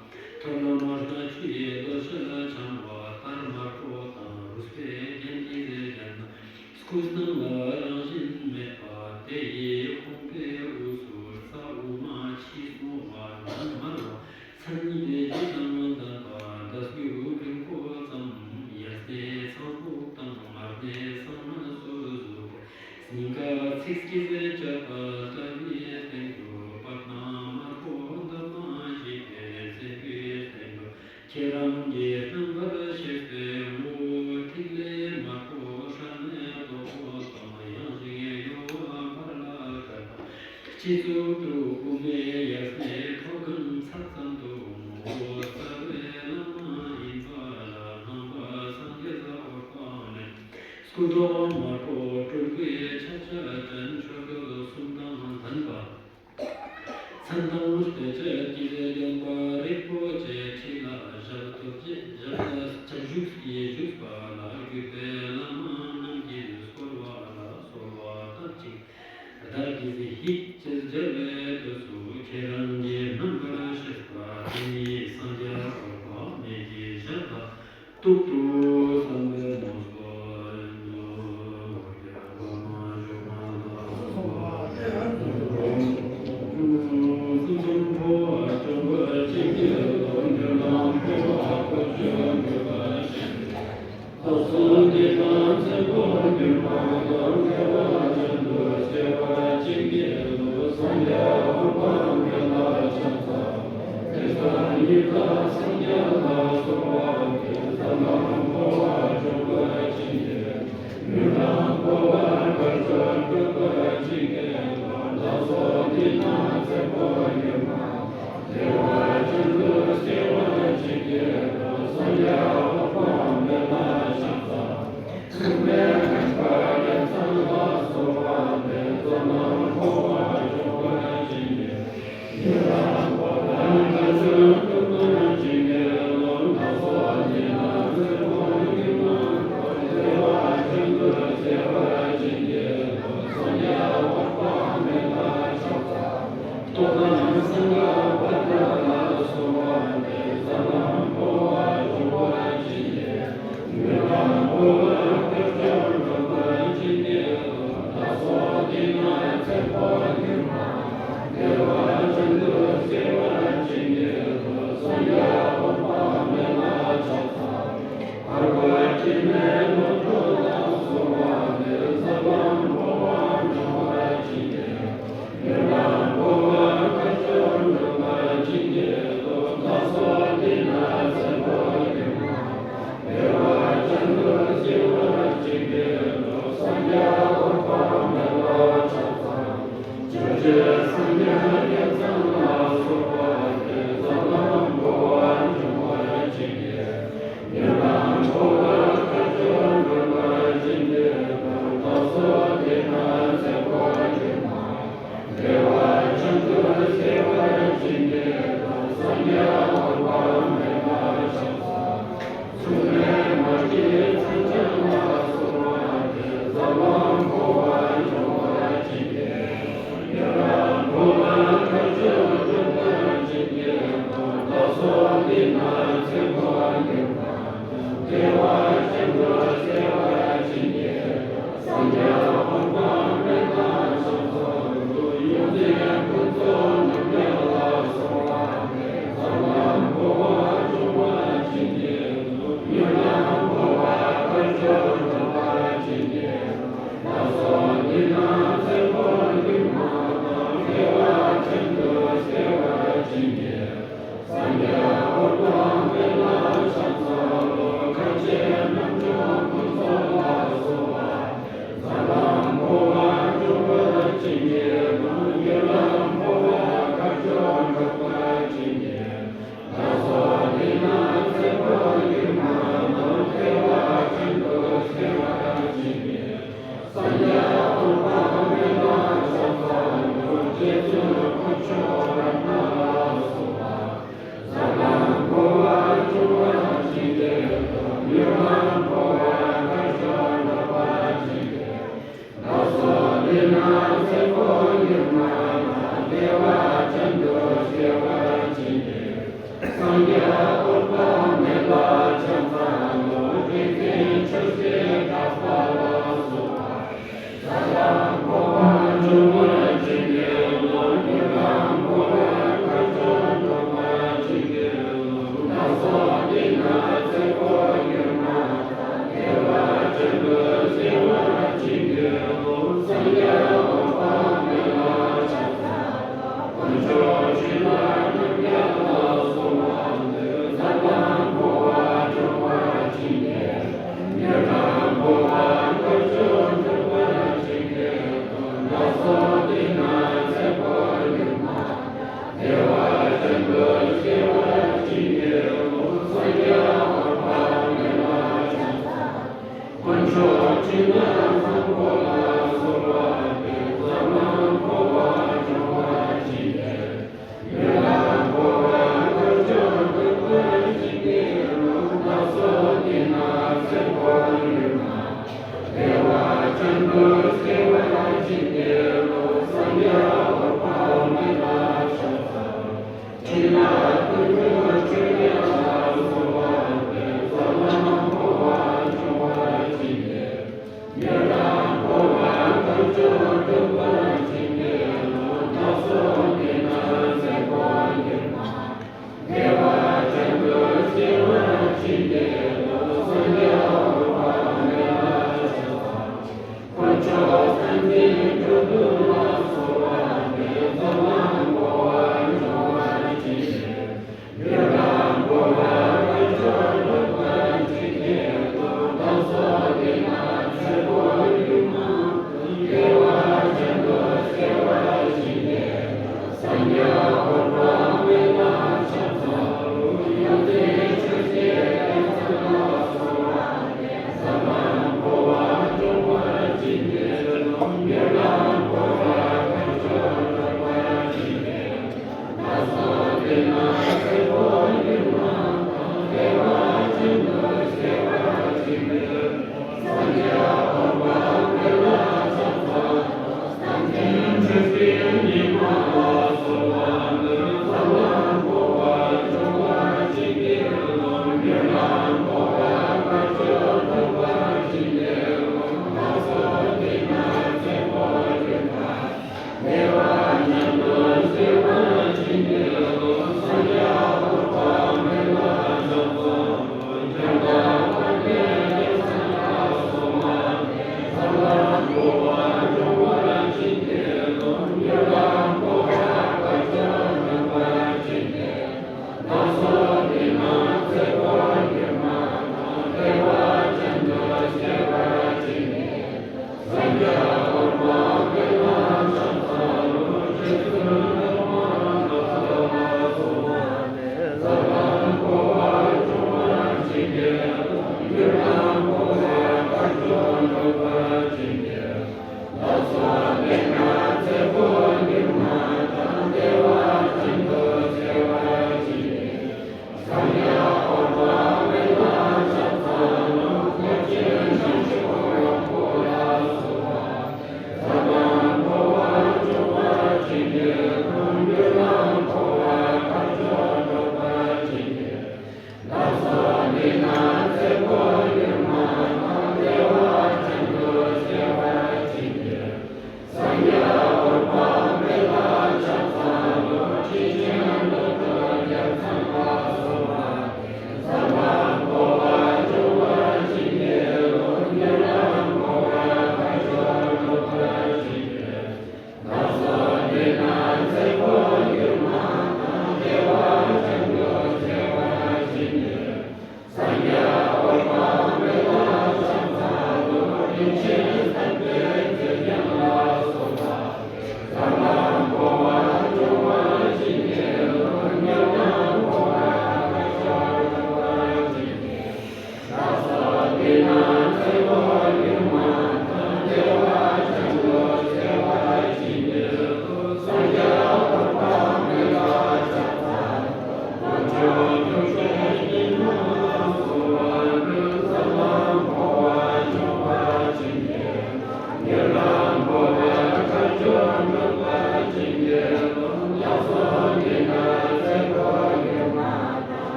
ཐོད་ལ་དམར་སྣ་ཆུའི་རྡོ་ཞལ་འཆང་བ། དར་དམར་པོ་དང་རུས་པའི་རྒྱན་གྱིས་བརྒྱན། སྐུ་སྣང་ལ་རང་བཞིན་མེད་པ། དེ་ཡི་ཁོང་པའི་དབུས་སུ་རྩ་དབུ་མ་ཕྱི་སོ་བ་ནང་དམར་བ། མཚན་ཉིད་བཞི་དང་ལྡན་པ། འདར་རྒྱུ་རིང་པོ་ཙམ། གཡས་ནས་ཚངས་བུག་དང་། མར་ནས་གསང་སྔགས་སུ་བཞུགས་པ། སྙིང་ག་ཚིགས་ཀྱི་རྩེར་བཅད་པ། ལྟ་བའི་སྟེང་དུ་པདྨ་དམར་པོ་འདབ་མ་བཞི་སྟེ། བཙན་པོའི་སྟེང་དུ་ཁྱེད་རང་གི་རྣམ་པར་ཤེས་པའི་ངོ་བོ་ཐིག་ལེ་དམར་པོ་སྲན་མའི་ཏོག་པོ་དང་། ཡང་ཞིང་གཡོ་བ་འབར་ལ་དཀར་པ། སྤྱི་གཙུག་ཏུ་དབུ་མའི་གཡས་ནས་ཐོད་རྒལ་ཚར་ཙམ་དུ་ངོ་བོ་རྩ་བའི་བླ་མ་ཡིན་པ་ལ་སྣང་བ་སངས་རྒྱས་འོད་དཔག་མེད། སྐུ་མདོག་དམར་པོ་སྤྲུལ་སྐུའི་ཆ་བྱད་ཅན། ཆོས་སྐུ་གསུམ་དང་ལྡན་པ། མཚན་དང་དཔེ་བྱད་ཀྱིས་བརྒྱན་པ་རིག་པོ་ཆེའི་ཁྲི་ལ་ཞབས་སྟོབ་ཀྱིས་ཞབས་ཞབས་བཞུགས་ཀྱིས་བཞུགས་པ་ལ་བརྒྱུད་པའི་བླ་མ་རྣམས་ཀྱིས་བསྐོར་བ་ལ་གསོལ་བ་བཏབ་ཅིང་། བདག་གིས་ཧིག་ཅེས་སྦྱར་བའི་དུས་སུ་ཁྱེད་རང་གི་རྣམ་པར་ཤེས་པ་དེ་ཉིད་སངས་རྒྱས་འོད་དཔག་མེད་ཀྱི་ཞལ་ལ་ཏོག་ཏོ་བསམ་པའི་མོས་གུས་ཡོད་དོ།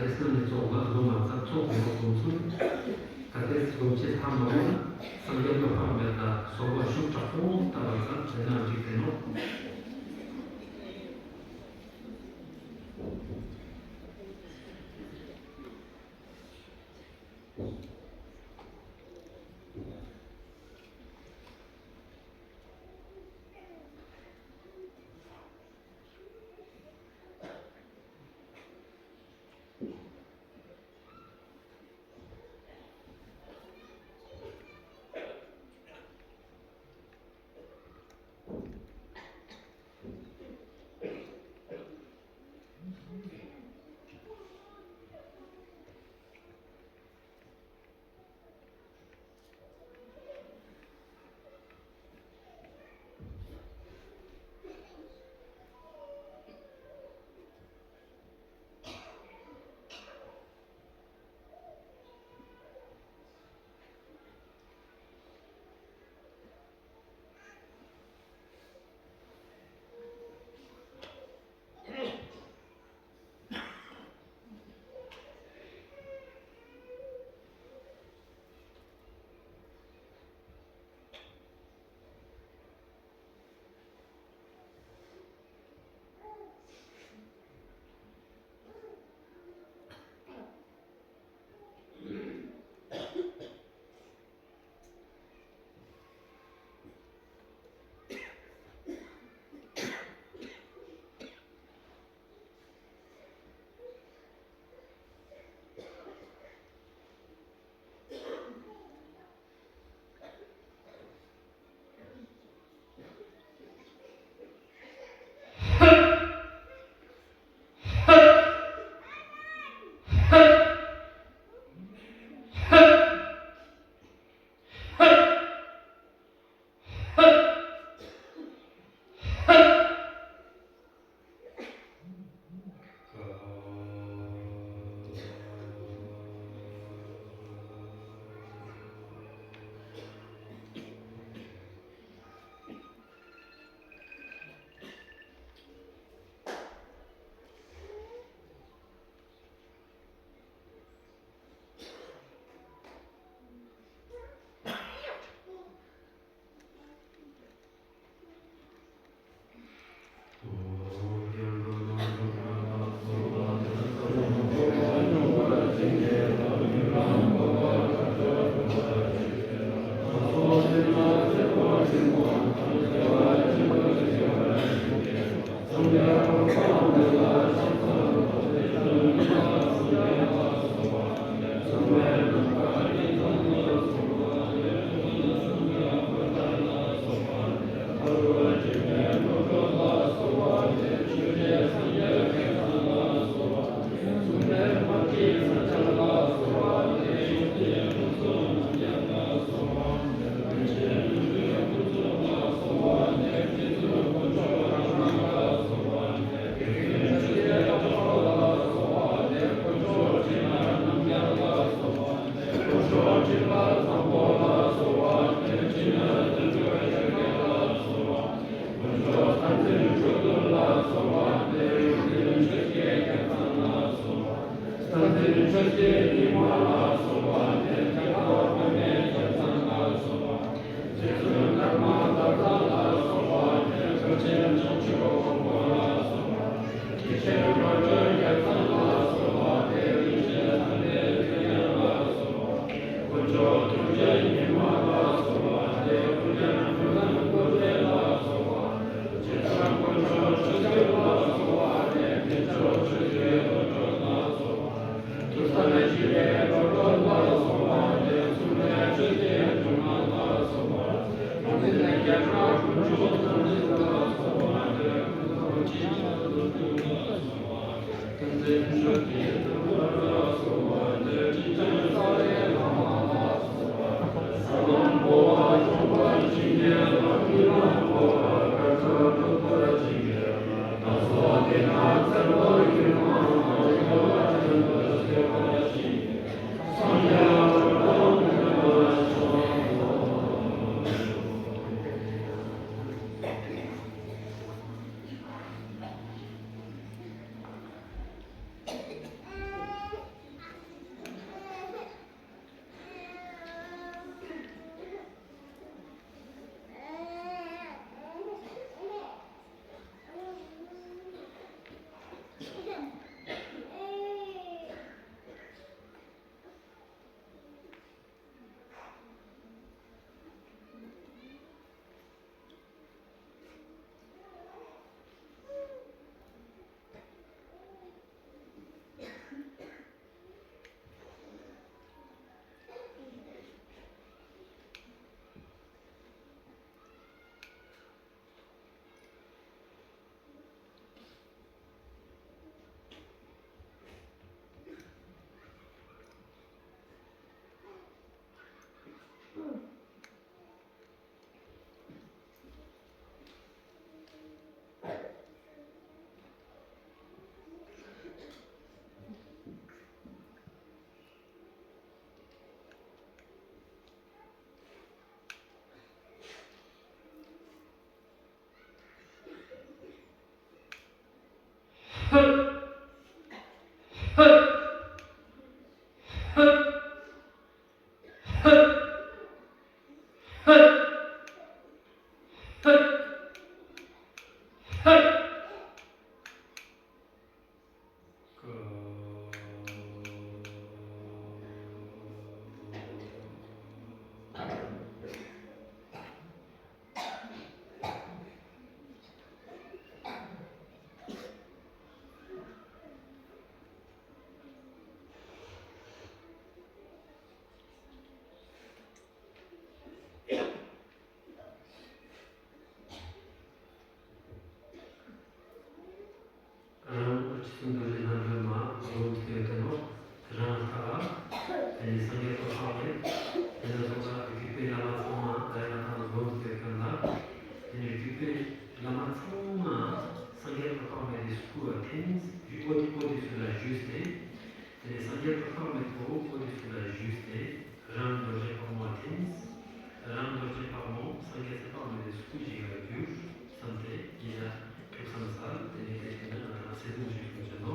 རེས་གཟའ་ནས་ཚོགས་ལ་ལོ་མ་རྩ་ཚོགས་དགོས་པ་སོང་ཚུལ། ད་ལྟའི་སྒོམ་ཆེན་ཐ་མ་ལ་སངས་རྒྱས་པ་འཕགས་མེད་ལ་སོགས་པ་ཤུགས་དྲག་པོ་བཏབ་པ་ཙམ་བྱས་ན་འགྲིག་པས་ནོ། ཕ་མེས་པའི་སྐུ་ཞིག་ལ་གྱུར་བསམ་སྟེ་སྐྱེ་ན་ཐུགས་བསམ་ས་དེ་ནས་དེ་བཞིན་དུ་ང་རང་སེམས་ཀྱི་ཞིག་ཏུ་བྱེད་དོ།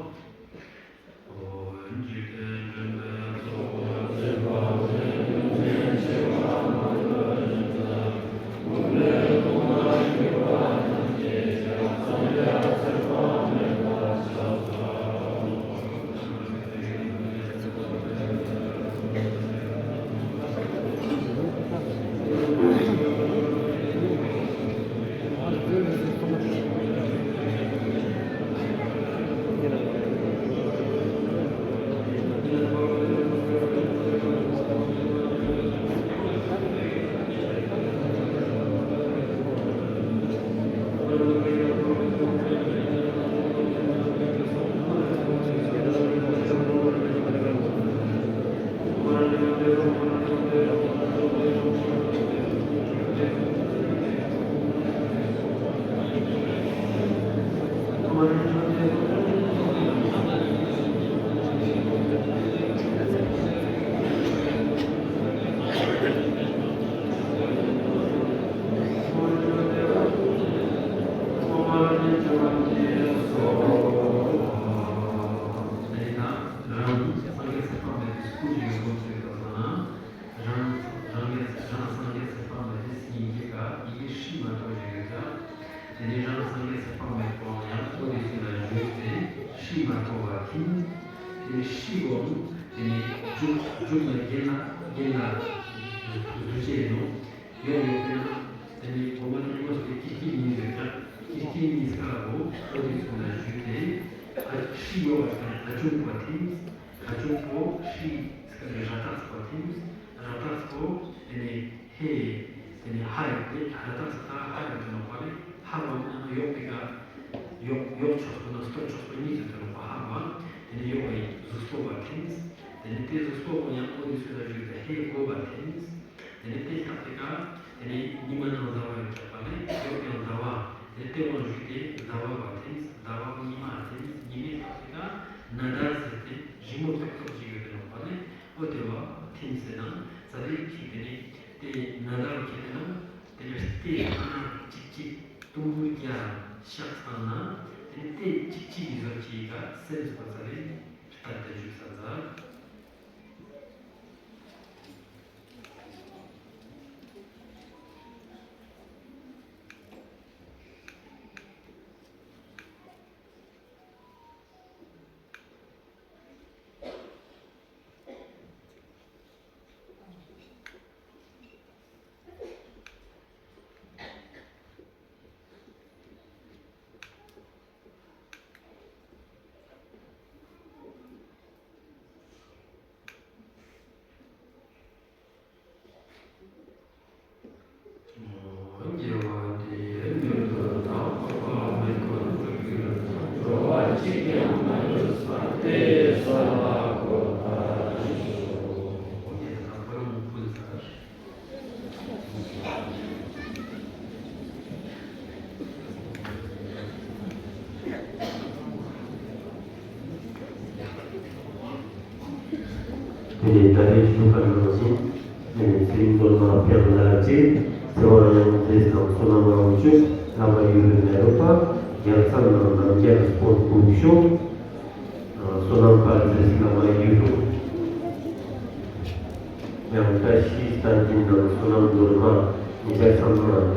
རང་སངས་རྒྱས་ཚེ་དཔག་མེད་པའི་སྐུ་ཞིག་ཡོད་དགོས་ཟེར་བ་དང་། རང་རང་རྒྱལ་རང་སངས་རྒྱས་ཚེ་དཔག་མེད་པའི་སྙིང་རྗེ་ག་ཡི་གེ་ཧྲཱིཿ་མ་གཏོགས་ཅིག་ཡོད་ཀྱང་། དེ་ནས་རང་སངས་རྒྱས་ཚེ་དཔག་མེད་པའང་ཡང་འོ་དེ་ཚོ་ལ་བཞུགས་ཏེ་ཧྲཱིཿ་མ་གཏོགས་པ་ཐིམ། དེ་ནས་ཧྲཱིཿ་གོ་དེ་ནས་མཇུག་མཇུག་ལ་རྒན་ལ་རྒན་ལ་འདུ་བྱེད་ནོ། ཡོག་ཡོག་པས་ན་དེ་ནས་གོ་མ་ཐིམ་པོ་ཟེར་ཏེ་ཀི་ཀི་གཉིས་ཡོད་ཀྱང་ཀི་ཀི་གཉིས་ཀ་གོ་འོ་དེ་ཚོ་ལ་བཞུགས་ཏེ་ཧྲཱིཿ་ཡོག་པ་དང་ཧ་ཅུང་པོ་ཐིམ། ཧ་ཅུང་པོ་ཧྲཱིཿ་ཟེར་ནས་ར་བཏགས་པ་ཐིམ། ར་བཏགས་པོ་དེ་ནས་ཧེ། དེ་ནས་ཧ་ཡོད་དེ་ར་བཏགས་ད་ཧ་ཡོད་དེ་ནོ་པ་ལས་ཧ་བ་མ་ཡང་ཡོག་པའི་ཀ་ཡོག་ཡོག་ཆོག་པོ་ན་སྟོབས་ཆོག་པོ་གཉིས་དེ་དེ་ནོ་པ་ཧ་བ། དེ་ནས་ཡོག་པའི་གཟུགས་པོ་བ་ཐིམ། དེ་ནས་དེ་གཟུགས་པོ་གོ་ཡང་འོ་དེ་ཚོ་ལ་བཞུགས་ཏེ་ཧེ་གོ་བ་ཐིམ། དེ་ནས་དེ་ལྟ་སྟེ་ཀ་དེ་ནས་ཉི་མ་ནང་ཟླ་བ་ཡོད་ཀྱག་པ་ལས་ཡོག་ཡང་ཟླ་བ། དེ་ནས་དེ་དབང་བཞུགས་ཏེ་ཟླ་བ་བ་ཐིམ། ཟླ་བ་ཉི་མ་ཐིམ། ཉི་མའི་ལྟ་སྟེ་ཀ་ན་ཟླ་ཟེར་ཏེ་རི་མོ་ཏོག་ཏོག་ཅིག་ཡོད་དེ་ནོ་པ་ལས་འོ་དེ་བ་ཐིམ་ཟེར་ན་ཟ་རེ་ཅིག་དེ་ནས་དེ་ན་ཟླ་བ་ཁྱེད་དེ་ན་དེ་ནས་ལྟེ་ཁ་ན་ཅིག་ཅིག་དུམ་བུ་བརྒྱ་ཤག་ཚང་ན་དེ་ནས་ལྟེ་ཅིག་ཅིག་ཡི་ཟོ་ཅིག་ག་སེམས་སུ་བ་ཟ་རེ་ལྟ་དེ་བཞུགས་ས་ཟ། དེ་ནས་ད་རེས་ཞུ་བ་ནང་བཞིན། དེ་ནས་ཚེ་རིང་སྒྲོལ་མ་ཕེབས་ལ་རྗེས། ཚེ་དབང་ཡང་རྩེ་དང་བསོད་ནམས་དབང་ཕྱུག་ལྷ་མ་ཡུལ་མེ་རོ་པ། རྒྱལ་ཚབ་ནང་རྣམ་རྒྱལ་སྤོ་སྐུ་ཤོག་བསོད་ནམས་དཔལ་འཛིན་བླ་མ་ཡུལ་དྲུག་ཡང་བཀྲ་ཤིས་རྟ་མགྲིན་དང་བསོད་ནམས་སྒྲོལ་མ་ཉེ་ཆར་བསམ་བློ་ལ་